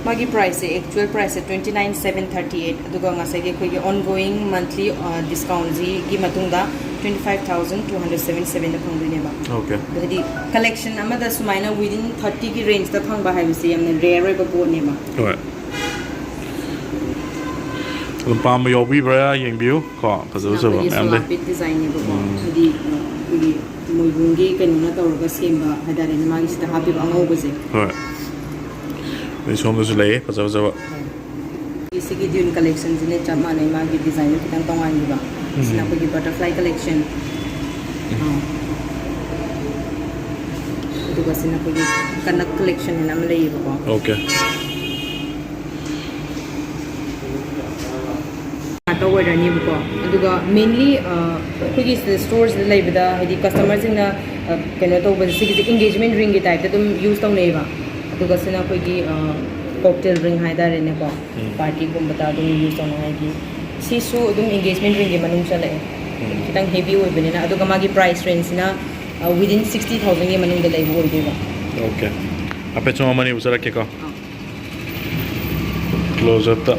ꯃꯥꯒꯤ ꯄ꯭ꯔꯥꯏꯁꯁꯦ, ꯑꯦꯛꯆꯨꯋꯦꯜ ꯄ꯭ꯔꯥꯏꯁꯁꯦ twenty nine seven thirty eight, ꯑꯗꯨꯒ ꯉꯁꯥꯏꯒꯤ ꯑꯩꯈꯣꯏꯒꯤ ongoing monthly discountꯁꯤꯒꯤ ꯃꯇꯨꯡꯗ twenty five thousand two hundred seventy sevenꯗ ꯐꯪꯗꯣꯏꯅꯦꯕ꯫ Okay. ꯑꯗꯣ ꯍꯥꯏꯗꯤ ꯀꯂꯦꯛꯁꯟ ꯑꯃꯗ ꯁꯨꯃꯥꯏꯅ within thirtyꯒꯤ ꯔꯦꯟꯖꯇ ꯐꯪꯕ ꯍꯥꯏꯕꯁꯤ ꯌꯥꯝꯅ ꯔꯦꯌꯔ ꯑꯣꯏꯕ ꯄꯣꯠꯅꯦꯕ꯫ ꯍꯣꯏ꯫ ꯑꯗꯨꯝ ꯄꯥꯝꯕ ꯌꯥꯎꯕꯤꯕ꯭ꯔꯥ ꯌꯦꯡꯕꯤꯌꯨ ꯀꯣ, ꯐꯖ ꯐꯖꯕ ꯑꯩꯈꯣꯏꯒꯤ ꯃꯌꯥꯝ ꯂꯩ꯫ ꯁꯣꯂꯥꯄꯤꯠ ꯗꯤꯖꯥꯏꯟꯅꯦꯕꯀꯣ꯫ ꯍꯥꯏꯗꯤ ꯑꯩꯈꯣꯏꯒꯤ ꯃꯣꯏꯕꯨꯡꯒꯤ ꯀꯩꯅꯣꯅ ꯇꯧꯔꯒ ꯁꯦꯝꯕ ꯍꯥꯏꯇꯥꯔꯦꯅꯦ, ꯃꯥꯒꯤ ꯁꯤꯗ ꯍꯥꯞꯄꯤꯕ ꯑꯉꯧꯕꯁꯦ꯫ ꯍꯣꯏ꯫ ꯑꯗꯩ ꯁꯣꯝꯗꯁꯨ ꯂꯩꯌꯦ ꯐꯖ ꯐꯖꯕ꯫ ꯁꯤꯒꯤ ꯗ꯭ꯌꯨꯟ ꯀꯂꯦꯛꯁꯟꯁꯤꯅ ꯆꯞ ꯃꯥꯟꯅꯩ, ꯃꯥꯒꯤ ꯗꯤꯖꯥꯏꯟꯗꯣ ꯈꯤꯇꯪ ꯇꯣꯉꯥꯟꯈꯤꯕ꯫ ꯁꯤꯅ ꯑꯩꯈꯣꯏꯒꯤ ꯕꯇꯔꯐ꯭ꯂꯥꯏ ꯀꯂꯦꯛꯁꯟ꯫ ꯑꯗꯨꯒ ꯁꯤꯅ ꯑꯩꯈꯣꯏꯒꯤ ꯀꯅꯛ ꯀꯂꯦꯛꯁꯟ ꯍꯥꯏꯅ ꯑꯃ ꯂꯩꯌꯦꯕꯀꯣ꯫ Okay꯫ ꯉꯥꯛꯇ ꯑꯣꯏꯔꯅꯤꯕꯀꯣ꯫ ꯑꯗꯨꯒ mainly ꯑꯩꯈꯣꯏꯒꯤ ꯁꯤꯗ ꯁ꯭ꯇꯣꯔꯁꯤꯗ ꯂꯩꯕꯗ ꯍꯥꯏꯗꯤ ꯀꯁꯇꯃꯔꯁꯤꯡꯅ ꯀꯩꯅꯣ ꯇꯧꯕꯁꯦ, ꯁꯤꯒꯤꯁꯦ engagement ringꯒꯤ typeꯇ ꯑꯗꯨꯝ use ꯇꯧꯅꯩꯌꯦꯕ꯫ ꯑꯗꯨꯒ ꯁꯤꯅ ꯑꯩꯈꯣꯏꯒꯤ cocktail ring ꯍꯥꯏꯇꯥꯔꯦꯅꯦꯀꯣ꯫ Partyꯒꯨꯝꯕꯗ ꯑꯗꯨꯝ use ꯇꯧꯅꯉꯥꯏꯒꯤ꯫ ꯁꯤꯁꯨ ꯑꯗꯨꯝ engagement ringꯒꯤ ꯃꯅꯨꯡ ꯆꯜꯂꯛꯑꯦ꯫ ꯈꯤꯇꯪ heavy ꯑꯣꯏꯕꯅꯤꯅ꯫ ꯑꯗꯨꯒ ꯃꯥꯒꯤ price rangeꯁꯤꯅ within sixty thousandꯒꯤ ꯃꯅꯨꯡꯗ ꯂꯩꯕ ꯑꯣꯏꯗꯣꯏꯕ꯫ Okay꯫ ꯍꯥꯏꯐꯦꯠ ꯁꯨꯝ ꯑꯃꯅꯤ ꯎꯠꯆꯔꯛꯀꯦꯀꯣ꯫ Close upꯇ꯫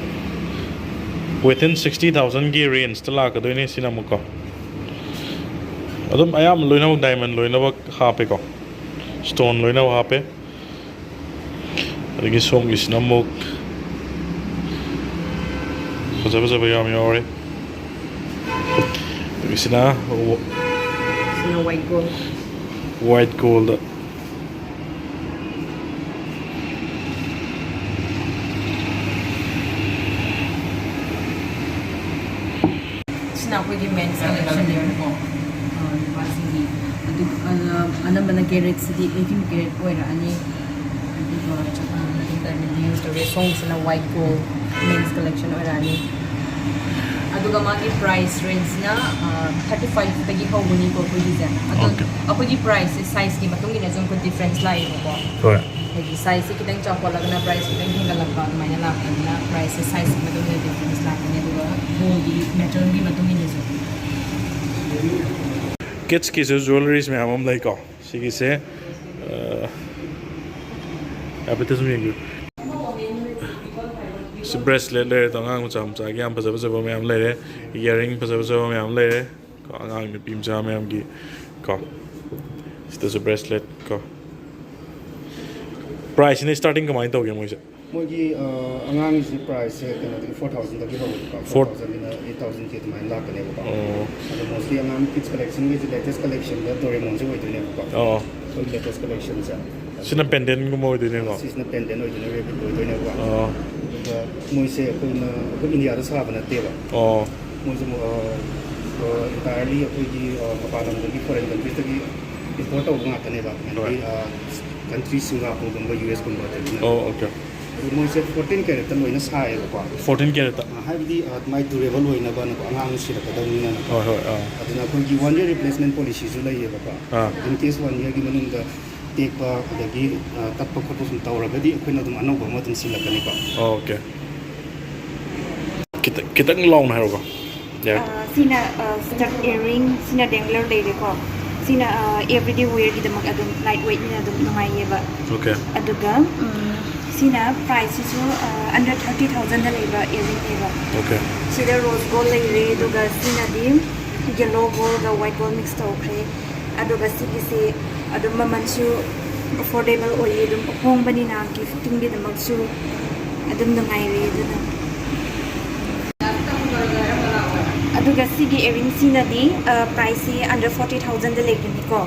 Within sixty thousandꯒꯤ rangeꯇ ꯂꯥꯛꯀꯗꯣꯏꯅꯦ ꯁꯤꯅ ꯑꯃꯨꯛꯀꯣ꯫ ꯑꯗꯨꯝ ꯑꯌꯥꯝꯕ ꯂꯣꯏꯅꯃꯛ diamond ꯂꯣꯏꯅꯃꯛ ꯍꯥꯞꯄꯦꯀꯣ꯫ Stone ꯂꯣꯏꯅꯃꯛ ꯍꯥꯞꯄꯦ꯫ ꯑꯗꯒꯤ ꯁꯣꯝꯒꯤꯁꯤꯅ ꯑꯃꯨꯛ ꯐꯖ ꯐꯖꯕ ꯌꯥꯝ ꯌꯥꯎꯔꯦ꯫ ꯑꯗꯒꯤꯁꯤꯅ ꯁꯤꯅ white gold꯫ White goldꯗ꯫ ꯁꯤꯅ ꯑꯩꯈꯣꯏꯒꯤ men's collectionꯅꯦꯕꯀꯣ꯫ ꯑ, ꯅꯨꯄꯥꯁꯤꯡꯒꯤ꯫ ꯑꯗꯨ, ꯑ, ꯑꯅꯝꯕꯅ caratꯁꯤꯗꯤ eighteen carat ꯑꯣꯏꯔꯛꯑꯅꯤ꯫ ꯑꯗꯨꯒ ꯆꯞ ꯃꯥꯟꯅꯅ ꯏꯟꯇꯔꯅꯦꯠꯇ ꯌꯨꯁ ꯇꯧꯔꯦ꯫ ꯁꯣꯝꯒꯤꯁꯤꯅ ꯋꯥꯏꯠ ꯒꯣꯜ ꯃꯦꯟꯁ ꯀꯂꯦꯛꯁꯟ ꯑꯣꯏꯔꯛꯑꯅꯤ꯫ ꯑꯗꯨꯒ ꯃꯥꯒꯤ ꯄ꯭ꯔꯥꯏꯁ ꯔꯦꯟꯖꯅ ꯊꯥꯔꯇꯤ ꯐꯥꯏꯚꯇꯒꯤ ꯍꯧꯕꯅꯤꯀꯣ ꯑꯩꯈꯣꯏꯒꯤꯁꯦ꯫ ꯑꯗꯣ Okay. ꯑꯩꯈꯣꯏꯒꯤ ꯄ꯭ꯔꯥꯏꯁꯁꯦ ꯁꯥꯏꯖꯀꯤ ꯃꯇꯨꯡ ꯏꯟꯅꯁꯨ ꯑꯃꯨꯛꯀ ꯗꯤꯐ꯭ꯔꯦꯟꯁ ꯂꯥꯛꯑꯦꯕꯀꯣ꯫ ꯍꯣꯏ꯫ ꯍꯥꯏꯗꯤ ꯁꯥꯏꯖꯁꯦ ꯈꯤꯇꯪ ꯆꯥꯎꯈꯠꯂꯒꯅ ꯄ꯭ꯔꯥꯏꯁ ꯈꯤꯇꯪ ꯍꯦꯟꯒꯠꯂꯛꯄ ꯑꯗꯨꯃꯥꯏꯅ ꯂꯥꯛꯄꯅꯤꯅ ꯄ꯭ꯔꯥꯏꯁꯁꯦ ꯁꯥꯏꯖꯀꯤ ꯃꯇꯨꯡ ꯏꯟꯅ ꯗꯤꯐ꯭ꯔꯦꯟꯁ ꯂꯥꯛꯀꯅꯤ꯫ ꯑꯗꯨꯒ ꯒꯣꯜꯒꯤ ꯃꯦꯇꯜꯒꯤ ꯃꯇꯨꯡ ꯏꯟꯅꯁꯨ꯫ ꯀꯤꯠꯁꯀꯤꯁꯨ ꯖꯨꯋꯦꯂꯔꯤꯁ ꯃꯌꯥꯝ ꯑꯃ ꯂꯩꯀꯣ꯫ ꯁꯤꯒꯤꯁꯦ, ꯑ, ꯍꯥꯏꯐꯦꯠꯇ ꯁꯨꯝ ꯌꯦꯡꯕꯤꯌꯨ꯫ ꯁꯤ ꯕ꯭ꯔꯦꯁꯂꯦꯠ ꯂꯩꯔꯦ, ꯑꯗꯣ ꯑꯉꯥꯡ ꯃꯆꯥ ꯃꯆꯥꯒꯤ ꯌꯥꯝ ꯐꯖ ꯐꯖꯕ ꯃꯌꯥꯝ ꯂꯩꯔꯦ꯫ ꯏꯌꯥꯔꯤꯡ ꯐꯖ ꯐꯖꯕ ꯃꯌꯥꯝ ꯂꯩꯔꯦ꯫ ꯀꯣ, ꯑꯉꯥꯡ ꯅꯨꯄꯤ ꯃꯆꯥ ꯃꯌꯥꯝꯒꯤ ꯀꯣ꯫ ꯁꯤꯗꯁꯨ ꯕ꯭ꯔꯦꯁꯂꯦꯠ ꯀꯣ꯫ ꯄ꯭ꯔꯥꯏꯁꯁꯤꯅ ꯁ꯭ꯇꯥꯔꯇꯤꯡ ꯀꯃꯥꯏꯅ ꯇꯧꯒꯦ ꯃꯣꯏꯁꯦ? ꯃꯣꯏꯒꯤ, ꯑ, ꯑꯉꯥꯡꯒꯤꯁꯤ ꯄ꯭ꯔꯥꯏꯁꯁꯦ ꯀꯩꯅꯣꯗꯒꯤ ꯐꯣꯔ ꯊꯥꯎꯖꯟꯗꯒꯤ ꯍꯧꯋꯦꯕꯀꯣ꯫ ꯐꯣꯔ ꯊꯥꯎꯖꯟꯒꯤꯅ ꯑꯩꯠ ꯊꯥꯎꯖꯟ ꯀꯦ ꯑꯗꯨꯃꯥꯏꯅ ꯂꯥꯛꯀꯅꯦꯕꯀꯣ꯫ ꯑꯣ꯫ ꯑꯗꯣ ꯃꯣꯁꯂꯤ ꯑꯉꯥꯡ ꯀꯤꯠꯁ ꯀꯂꯦꯛꯁꯟꯒꯤꯁꯦ ꯂꯦꯇꯦꯁ ꯀꯂꯦꯛꯁꯟꯗ ꯗꯣꯔꯦꯃꯣꯟꯁꯦ ꯑꯣꯏꯗꯣꯏꯅꯦꯕꯀꯣ꯫ ꯑꯣ꯫ ꯑꯩꯈꯣꯏ ꯂꯦꯇꯦꯁ ꯀꯂꯦꯛꯁꯟꯁꯦ꯫ ꯁꯤꯅ ꯄꯦꯟꯗꯦꯟꯒꯨꯝꯕ ꯑꯣꯏꯗꯣꯏꯅꯦꯀꯣ? ꯁꯤꯁꯤꯅ ꯄꯦꯟꯗꯦꯟ ꯑꯣꯏꯗꯣꯏꯅꯦ, ꯔꯦꯕꯤꯠ ꯑꯣꯏꯗꯣꯏꯅꯦꯕꯀꯣ꯫ ꯑꯣ꯫ ꯑꯗꯨꯒ ꯃꯣꯏꯁꯦ ꯑꯩꯈꯣꯏꯅ, ꯑꯩꯈꯣꯏ ꯏꯟꯗꯤꯌꯥꯗ ꯁꯥꯕ ꯅꯠꯇꯦꯕ꯫ ꯑꯣ꯫ ꯃꯣꯏꯁꯦ ꯑꯃꯨꯛ, ꯑ, ꯑ, entirely ꯑꯩꯈꯣꯏꯒꯤ, ꯑ, ꯃꯄꯥꯟ ꯂꯝꯗꯒꯤ, ꯐꯣꯔꯦꯟ ꯀꯟꯇ꯭ꯔꯤꯁꯇꯒꯤ ꯏꯝꯄꯣꯔꯠ ꯇꯧꯕ ꯉꯥꯛꯇꯅꯦꯕ꯫ ꯍꯣꯏ꯫ ꯑꯗꯒꯤ, ꯑ, ꯀꯟꯇ꯭ꯔꯤ ꯁꯤꯡꯒꯥꯄꯨꯔꯒꯨꯝꯕ, ꯌꯨ ꯑꯦꯁꯀꯨꯝꯕ ꯑꯗꯒꯤꯅ꯫ ꯑꯣ, okay꯫ ꯑꯗꯨ ꯃꯣꯏꯁꯦ ꯐꯣꯔꯇꯤꯟ ꯀꯦꯔꯦꯠꯇ ꯂꯣꯏꯅ ꯁꯥꯏꯌꯦꯕꯀꯣ꯫ ꯐꯣꯔꯇꯤꯟ ꯀꯦꯔꯦꯠꯇ? ꯑ, ꯍꯥꯏꯕꯗꯤ, ꯑ, ꯃꯥꯏ ꯗ꯭ꯌꯨꯔꯦꯕꯜ ꯑꯣꯏꯅꯕꯅꯀꯣ, ꯑꯉꯥꯡ ꯁꯤꯔꯛꯀꯗꯕꯅꯤꯅꯀꯣ꯫ ꯍꯣꯏ, ꯍꯣꯏ, ꯑꯥ꯫ ꯑꯗꯨꯅ ꯑꯩꯈꯣꯏꯒꯤ ꯋꯥꯟ ꯏꯌꯔ ꯔꯤꯄ꯭ꯂꯦꯁꯃꯦꯟ ꯄꯣꯂꯤꯁꯤꯁꯨ ꯂꯩꯌꯦꯕꯀꯣ꯫ ꯑꯥ꯫ In case ꯋꯥꯟ ꯏꯌꯔꯒꯤ ꯃꯅꯨꯡꯗ ꯇꯦꯛꯄ, ꯑꯗꯒꯤ, ꯑ, ꯇꯠꯄ ꯈꯣꯠꯄ ꯁꯨꯝ ꯇꯧꯔꯒꯗꯤ ꯑꯩꯈꯣꯏꯅ ꯑꯗꯨꯝ ꯑꯅꯧꯕ ꯑꯃ ꯑꯗꯨꯝ ꯁꯤꯜꯂꯛꯀꯅꯤꯀꯣ꯫ ꯑꯣꯀꯦ꯫ ꯈꯤꯇꯪ, ꯈꯤꯇꯪ ꯂꯥꯎꯅ ꯍꯥꯏꯔꯣꯀꯣ꯫ ꯌꯥꯔꯦ꯫ ꯑ, ꯁꯤꯅ, ꯑ, stud earring, ꯁꯤꯅ dangler ꯂꯩꯔꯦꯀꯣ꯫ ꯁꯤꯅ, ꯑ, everyday wearꯒꯤꯗꯃꯛ ꯑꯗꯨꯝ light weightꯅꯤꯅ ꯑꯗꯨꯝ ꯅꯨꯡꯉꯥꯏꯌꯦꯕ꯫ ꯑꯣꯀꯦ꯫ ꯑꯗꯨꯒ, ꯎꯝ, ꯁꯤꯅ priceꯁꯤꯁꯨ, ꯑ, under thirty thousandꯗ ꯂꯩꯕ earringꯅꯦꯕ꯫ ꯑꯣꯀꯦ꯫ ꯁꯤꯗ rose gold ꯂꯩꯔꯦ, ꯑꯗꯨꯒ ꯁꯤꯅꯗꯤ yellow goldꯒ white gold mix ꯇꯧꯈ꯭ꯔꯦ꯫ ꯑꯗꯨꯒ ꯁꯤꯒꯤꯁꯤ ꯑꯗꯨꯝ ꯃꯃꯜꯁꯨ affordable ꯑꯣꯏꯌꯦ, ꯑꯗꯨꯝ ꯍꯣꯡꯕꯅꯤꯅ ꯒꯤꯐꯇꯤꯡꯒꯤꯗꯃꯛꯁꯨ ꯑꯗꯨꯝ ꯅꯨꯡꯉꯥꯏꯔꯦ꯫ ꯑꯗꯨꯅ, ꯑꯗꯨꯒ ꯁꯤꯒꯤ earringꯁꯤꯅꯗꯤ, ꯑ, priceꯁꯤ under forty thousandꯗ ꯂꯩꯒꯅꯤꯀꯣ꯫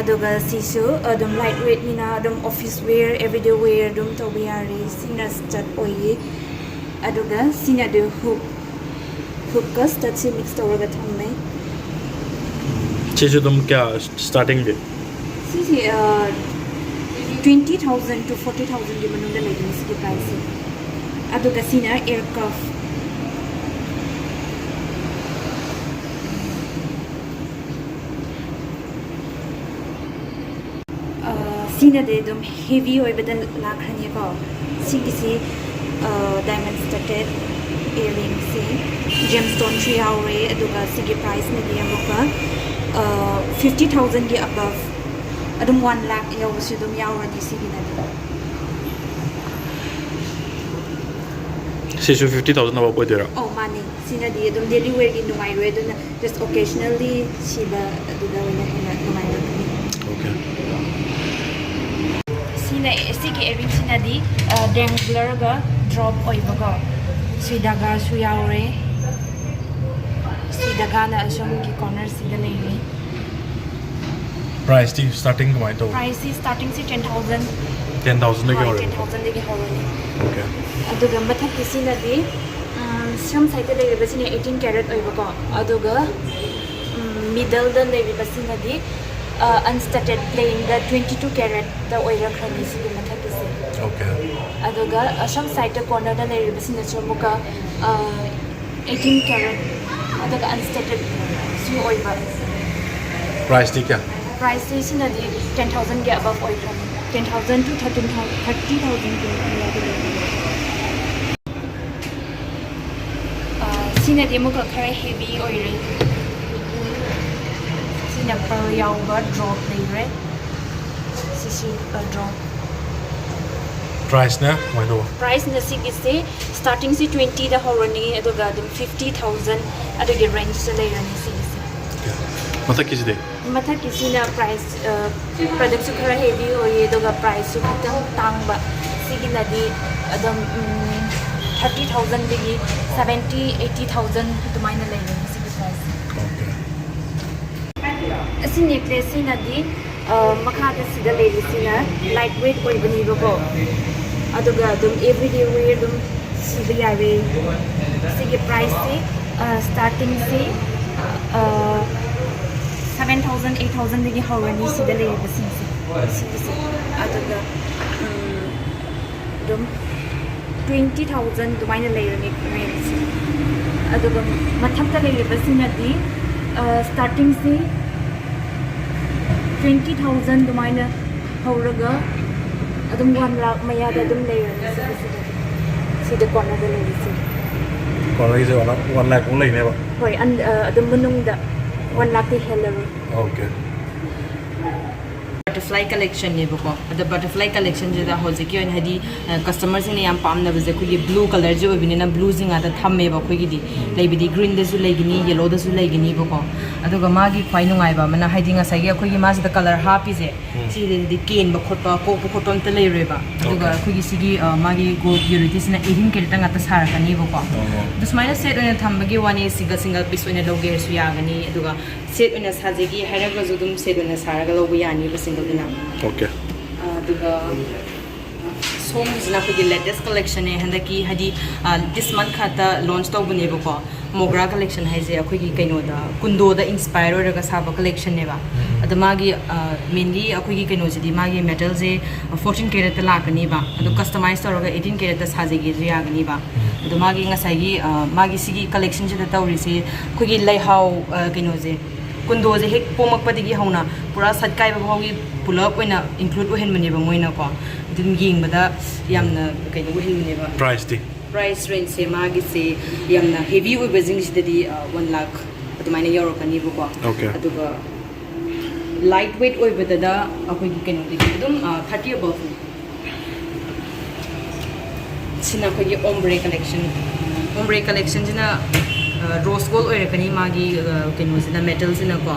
ꯑꯗꯨꯒ ꯁꯤꯁꯨ ꯑꯗꯨꯝ light weightꯅꯤꯅ ꯑꯗꯨꯝ office wear, everyday wear ꯑꯗꯨꯝ ꯇꯧꯕ ꯌꯥꯔꯦ꯫ ꯁꯤꯅ stud ꯑꯣꯏꯌꯦ꯫ ꯑꯗꯨꯒ ꯁꯤꯅꯗꯤ hook, hookꯀ studꯁꯦ mix ꯇꯧꯔꯒ ꯊꯝꯃꯦ꯫ ꯁꯤꯁꯨ ꯑꯗꯨꯝ ꯀꯌꯥ startingꯗꯤ? ꯁꯤꯁꯦ, ꯑ, Twenty thousand to forty thousand ꯒꯤ ꯃꯅꯨꯡꯗ ꯂꯩꯒꯅꯤ ꯁꯤꯒꯤ price ꯁꯦ꯫ ꯑꯗꯨꯒ ꯁꯤꯅ ear cuff꯫ ꯑ, ꯁꯤꯅꯗꯤ ꯑꯗꯨꯝ heavy ꯑꯣꯏꯕꯗ ꯂꯥꯛꯈ꯭ꯔꯅꯤꯀꯣ꯫ ꯁꯤꯒꯤꯁꯤ, ꯑ, diamond studded earring ꯁꯦ, gemstone ꯁꯨ ꯌꯥꯎꯔꯦ꯫ ꯑꯗꯨꯒ ꯁꯤꯒꯤ price ꯅꯗꯤ ꯑꯃꯨꯛꯀ, ꯑ, fifty thousand ꯒꯤ above, ꯑꯗꯨꯝ one lakh ꯌꯧꯕꯁꯨ ꯑꯗꯨꯝ ꯌꯥꯎꯔꯅꯤ ꯁꯤꯒꯤꯅꯗꯤ꯫ ꯁꯤꯁꯨ fifty thousand above ꯑꯣꯏꯗꯣꯏꯔꯣ? ꯑꯧ, ꯃꯥꯅꯦ꯫ ꯁꯤꯅꯗꯤ ꯑꯗꯨꯝ daily wear ꯒꯤ ꯅꯨꯡꯉꯥꯏꯔꯣꯏ, ꯑꯗꯨꯅ just occasionally ꯁꯤꯕ ꯑꯗꯨꯗ ꯑꯣꯏꯅ ꯍꯦꯟꯅ ꯅꯨꯡꯉꯥꯏꯔꯛꯀꯅꯤ꯫ Okay. ꯁꯤꯅ, ꯁꯤꯒꯤ earring ꯁꯤꯅꯗꯤ, ꯑ, dangler ꯒ drop ꯑꯣꯏꯕꯀꯣ꯫ ꯁꯤ ꯙꯥꯒꯥꯁꯨ ꯌꯥꯎꯔꯦ꯫ ꯁꯤ ꯙꯥꯒꯥꯅ ꯑꯁꯣꯝꯒꯤ corner ꯁꯤꯗ ꯂꯩꯔꯦ꯫ Price ꯇꯤ starting ꯀꯃꯥꯏꯅ ꯇꯧꯕ? Price ꯁꯤ starting ꯁꯤ ten thousand꯫ Ten thousand ꯗꯒꯤ ꯍꯣꯏ, ꯍꯧꯔꯦ꯫ Ten thousand ꯗꯒꯤ ꯍꯧꯔꯅꯤ꯫ Okay. ꯑꯗꯨꯒ ꯃꯊꯛꯀꯤꯁꯤꯅꯗꯤ, ꯎꯝ, ꯁꯣꯝ side ꯇ ꯂꯩꯔꯤꯕꯁꯤꯅ eighteen carat ꯑꯣꯏꯕꯀꯣ, ꯑꯗꯨꯒ, ꯎꯝ, middle ꯗ ꯂꯩꯔꯤꯕꯁꯤꯅꯗꯤ, ꯑ, unstudded plain ꯗ twenty two carat ꯇ ꯑꯣꯏꯔꯛꯈ꯭ꯔꯅꯤ ꯁꯤꯒꯤ ꯃꯊꯛꯀꯤꯁꯦ꯫ Okay. ꯑꯗꯨꯒ ꯑꯁꯣꯝ side ꯇ corner ꯗ ꯂꯩꯔꯤꯕꯁꯤꯅꯁꯨ ꯑꯃꯨꯛꯀ, ꯑ, eighteen carat ꯑꯗꯨꯒ unstudded ꯁꯨ ꯑꯣꯏꯕ꯫ Price ꯇꯤ ꯀꯌꯥ? Price ꯁꯤ ꯁꯤꯅꯗꯤ ten thousand ꯒꯤ above ꯑꯣꯏꯈ꯭ꯔꯅꯤ꯫ Ten thousand to thirteen thousand, thirty thousand ꯒꯤ ꯃꯌꯥꯏꯗ ꯂꯩꯒꯅꯤ꯫ ꯑ, ꯁꯤꯅꯗꯤ ꯑꯃꯨꯛꯀ ꯈꯔ heavy ꯑꯣꯏꯔꯦ꯫ ꯁꯤꯅ pearl ꯌꯥꯎꯕ drop ꯂꯩꯔꯦ꯫ ꯁꯤꯁꯤ, ꯑ, drop꯫ Price ꯅ ꯀꯃꯥꯏꯅ ꯇꯧꯕ? Price ꯅ ꯁꯤꯒꯤꯁꯦ starting ꯁꯤ twenty ꯗ ꯍꯧꯔꯅꯤ, ꯑꯗꯨꯒ ꯑꯗꯨꯝ fifty thousand ꯑꯗꯨꯒꯤ range ꯇ ꯂꯩꯔꯅꯤ ꯁꯤꯒꯤꯁꯦ꯫ ꯃꯊꯛꯀꯤꯁꯤꯗꯤ? ꯃꯊꯛꯀꯤꯁꯤꯅ price, ꯑ, product ꯁꯨ ꯈꯔ heavy ꯑꯣꯏꯌꯦ, ꯑꯗꯨꯒ price ꯁꯨ ꯈꯤꯇꯪ ꯇꯥꯡꯕ꯫ ꯁꯤꯒꯤꯅꯗꯤ ꯑꯗꯨꯝ, ꯎꯝ, thirty thousand ꯗꯒꯤ seventy, eighty thousand ꯑꯗꯨꯃꯥꯏꯅ ꯂꯩꯔꯅꯤ ꯁꯤꯒꯤ price꯫ Okay. ꯑꯁꯤ necklace ꯁꯤꯅꯗꯤ, ꯑ, ꯃꯈꯥꯗ ꯁꯤꯗ ꯂꯩꯔꯤꯁꯤꯅ light weight ꯑꯣꯏꯕꯅꯦꯕꯀꯣ, ꯑꯗꯨꯒ ꯑꯗꯨꯝ everyday wear ꯑꯗꯨꯝ ꯁꯤꯕ ꯌꯥꯔꯦ꯫ ꯁꯤꯒꯤ price ꯁꯤ, ꯑ, starting ꯁꯤ, ꯑ, seven thousand, eight thousand ꯗꯒꯤ ꯍꯧꯔꯅꯤ ꯁꯤꯗ ꯂꯩꯔꯤꯕꯁꯤꯡꯁꯦ꯫ ꯁꯤꯒꯤꯁꯦ꯫ ꯑꯗꯨꯒ ꯎꯝ, ꯑꯗꯨꯝ ꯇ꯭ꯋꯦꯟꯇꯤ ꯊꯥꯎꯖꯟ ꯑꯗꯨꯃꯥꯏꯅ ꯂꯩꯔꯅꯤ ꯔꯦꯟꯖꯁꯦ꯫ ꯑꯗꯨꯒ ꯃꯊꯛꯇ ꯂꯩꯔꯤꯕꯁꯤꯅꯗꯤ ꯁ꯭ꯇꯥꯔꯇꯤꯡꯁꯤ ꯇ꯭ꯋꯦꯟꯇꯤ ꯊꯥꯎꯖꯟ ꯑꯗꯨꯃꯥꯏꯅ ꯍꯧꯔꯒ ꯑꯗꯨꯝ ꯋꯥꯟ ꯂꯥꯛ ꯃꯌꯥꯗ ꯑꯗꯨꯝ ꯂꯩꯔꯅꯤ꯫ ꯁꯤꯒꯤꯁꯤꯗ ꯁꯤꯗ ꯀꯣꯔꯅꯔꯗ ꯂꯩꯔꯤꯁꯦ꯫ ꯀꯣꯔꯅꯔꯒꯤꯁꯦ ꯋꯥꯟ ꯂꯥꯛ ꯋꯥꯟ ꯂꯥꯛ ꯐꯥꯎ ꯂꯩꯅꯦꯕ꯫ ꯍꯣꯏ, ꯑꯟ- ꯑ, ꯑꯗꯨꯝ ꯃꯅꯨꯡꯗ ꯋꯥꯟ ꯂꯥꯛꯇꯤ ꯍꯦꯜꯂꯔꯣꯏ꯫ ꯑꯣꯀꯦ꯫ ꯕꯇꯔꯐ꯭ꯂꯥꯏ ꯀꯂꯦꯛꯁꯟꯅꯦꯕꯀꯣ꯫ ꯑꯗ ꯕꯇꯔꯐ꯭ꯂꯥꯏ ꯀꯂꯦꯛꯁꯟꯁꯤꯗ ꯍꯧꯖꯤꯛꯀꯤ ꯑꯣꯏꯅ ꯍꯥꯏꯗꯤ ꯀꯁꯇꯃꯔꯁꯤꯡꯅ ꯌꯥꯝ ꯄꯥꯝꯅꯕꯁꯦ ꯑꯩꯈꯣꯏꯒꯤ ꯕ꯭ꯂꯨ ꯀꯂꯔꯁꯦ ꯑꯣꯏꯕꯅꯤꯅ ꯕ꯭ꯂꯨꯁꯤ ꯉꯥꯛꯇ ꯊꯝꯃꯦꯕ ꯑꯩꯈꯣꯏꯒꯤꯗꯤ꯫ ꯂꯩꯕꯗꯤ ꯒ꯭ꯔꯤꯟꯗꯁꯨ ꯂꯩꯒꯅꯤ, ꯌꯦꯂꯣꯗꯁꯨ ꯂꯩꯒꯅꯤꯕꯀꯣ꯫ ꯑꯗꯨꯒ ꯃꯥꯒꯤ ꯈ꯭ꯋꯥꯏ ꯅꯨꯡꯉꯥꯏꯕ ꯑꯃꯅ ꯍꯥꯏꯗꯤ ꯉꯁꯥꯏꯒꯤ ꯑꯩꯈꯣꯏꯒꯤ ꯃꯥꯁꯤꯗ ꯀꯂꯔ ꯍꯥꯞꯄꯤꯁꯦ ꯁꯤꯗꯗꯤ ꯀꯦꯟꯕ ꯈꯣꯠꯄ ꯀꯣꯛꯄ ꯈꯣꯠꯄ ꯑꯝꯇ ꯂꯩꯔꯣꯏꯕ꯫ ꯑꯗꯨꯒ ꯑꯩꯈꯣꯏꯒꯤ ꯁꯤꯒꯤ ꯑ, ꯃꯥꯒꯤ ꯒꯣꯜ ꯄ꯭ꯌꯨꯔꯤꯇꯤꯁꯤꯅ ꯑꯩꯠꯇꯤꯟ ꯀꯦꯔꯦꯠꯇ ꯉꯥꯛꯇ ꯁꯥꯔꯛꯀꯅꯤꯕꯀꯣ꯫ ꯑꯗꯨ ꯁꯨꯃꯥꯏꯅ ꯁꯦꯠ ꯑꯣꯏꯅ ꯊꯝꯕꯒꯤ ꯋꯥꯅꯤ, ꯁꯤꯡꯒꯜ ꯁꯤꯡꯒꯜ ꯄꯤꯁ ꯑꯣꯏꯅ ꯂꯧꯒꯦ ꯍꯥꯏꯔꯁꯨ ꯌꯥꯒꯅꯤ꯫ ꯑꯗꯨꯒ ꯁꯦꯠ ꯑꯣꯏꯅ ꯁꯥꯖꯒꯦ ꯍꯥꯏꯔꯒꯁꯨ ꯑꯗꯨꯝ ꯁꯦꯠ ꯑꯣꯏꯅ ꯁꯥꯔꯒ ꯂꯧꯕ ꯌꯥꯅꯤꯕ ꯁꯤꯡꯒꯜꯗꯨꯅ꯫ ꯑꯣꯀꯦ꯫ ꯑꯗꯨꯒ ꯁꯣꯝꯒꯤꯁꯤꯅ ꯑꯩꯈꯣꯏꯒꯤ ꯂꯦꯇꯦꯁ ꯀꯂꯦꯛꯁꯟꯅꯦ, ꯍꯟꯗꯛꯀꯤ ꯍꯥꯏꯗꯤ ꯗꯤꯁ ꯃꯟꯠ ꯈꯛꯇ ꯂꯣꯟꯆ ꯇꯧꯕꯅꯦꯕꯀꯣ꯫ ꯃꯣꯒ꯭ꯔꯥ ꯀꯂꯦꯛꯁꯟ ꯍꯥꯏꯁꯦ ꯑꯩꯈꯣꯏꯒꯤ ꯀꯩꯅꯣꯗ, ꯀꯨꯟꯗꯣꯗ ꯏꯟꯁꯄꯥꯌꯔ ꯑꯣꯏꯔꯒ ꯁꯥꯕ ꯀꯂꯦꯛꯁꯟꯅꯦꯕ꯫ ꯑꯗꯣ ꯃꯥꯒꯤ ꯃꯦꯟꯂꯤ ꯑꯩꯈꯣꯏꯒꯤ ꯀꯩꯅꯣꯁꯤꯗꯤ ꯃꯥꯒꯤ ꯃꯦꯇꯜꯁꯦ ꯐꯣꯔꯇꯤꯟ ꯀꯦꯔꯦꯠꯇ ꯂꯥꯛꯀꯅꯤꯕ꯫ ꯑꯗꯣ ꯀꯁꯇꯃꯥꯏꯁ ꯇꯧꯔꯒ ꯑꯩꯠꯇꯤꯟ ꯀꯦꯔꯦꯠꯇ ꯁꯥꯖꯒꯦꯁꯨ ꯌꯥꯒꯅꯤꯕ꯫ ꯑꯗꯣ ꯃꯥꯒꯤ ꯉꯁꯥꯏꯒꯤ ꯑ, ꯃꯥꯒꯤ ꯁꯤꯒꯤ ꯀꯂꯦꯛꯁꯟꯁꯤꯗ ꯇꯧꯔꯤꯁꯦ ꯑꯩꯈꯣꯏꯒꯤ ꯂꯩꯍꯥꯎ ꯑ, ꯀꯩꯅꯣꯁꯦ, ꯀꯨꯟꯗꯣꯁꯦ ꯍꯦꯛ ꯄꯣꯝꯃꯛꯄꯗꯒꯤ ꯍꯧꯅ ꯄꯨꯔꯥ ꯁꯠ ꯀꯥꯏꯕ ꯐꯥꯎꯒꯤ ꯄꯨꯂꯞ ꯑꯣꯏꯅ ꯏꯟꯀ꯭ꯂꯨꯗ ꯑꯣꯏꯍꯟꯕꯅꯦꯕ ꯃꯣꯏꯅꯀꯣ꯫ ꯑꯗꯨꯝ ꯌꯦꯡꯕꯗ ꯌꯥꯝꯅ ꯀꯩꯅꯣ ꯑꯣꯏꯍꯟꯕꯅꯦꯕ꯫ ꯄ꯭ꯔꯥꯏꯁꯇꯤ? ꯄ꯭ꯔꯥꯏꯁ ꯔꯦꯟꯖꯁꯦ ꯃꯥꯒꯤꯁꯦ ꯌꯥꯝꯅ ꯍꯦꯚꯤ ꯑꯣꯏꯕꯁꯤꯡꯁꯤꯗꯗꯤ ꯋꯥꯟ ꯂꯥꯛ ꯑꯗꯨꯃꯥꯏꯅ ꯌꯧꯔꯛꯀꯅꯤꯕꯀꯣ꯫ Okay. ꯑꯗꯨꯒ ꯂꯥꯏꯠ ꯋꯦꯠ ꯑꯣꯏꯕꯗꯅ ꯑꯩꯈꯣꯏꯒꯤ ꯀꯩꯅꯣꯗꯒꯤ ꯑꯗꯨꯝ ꯊꯥꯔꯇꯤ ꯑꯕꯞꯅꯤ꯫ ꯁꯤꯅ ꯑꯩꯈꯣꯏꯒꯤ ꯑꯣꯝꯕ꯭ꯔꯦ ꯀꯂꯦꯛꯁꯟ꯫ ꯑꯣꯝꯕ꯭ꯔꯦ ꯀꯂꯦꯛꯁꯟꯁꯤꯅ ꯔꯣꯁ ꯒꯣꯜ ꯑꯣꯏꯔꯛꯀꯅꯤ ꯃꯥꯒꯤ ꯑ, ꯀꯩꯅꯣꯁꯤꯅ, ꯃꯦꯇꯜꯁꯤꯅꯀꯣ꯫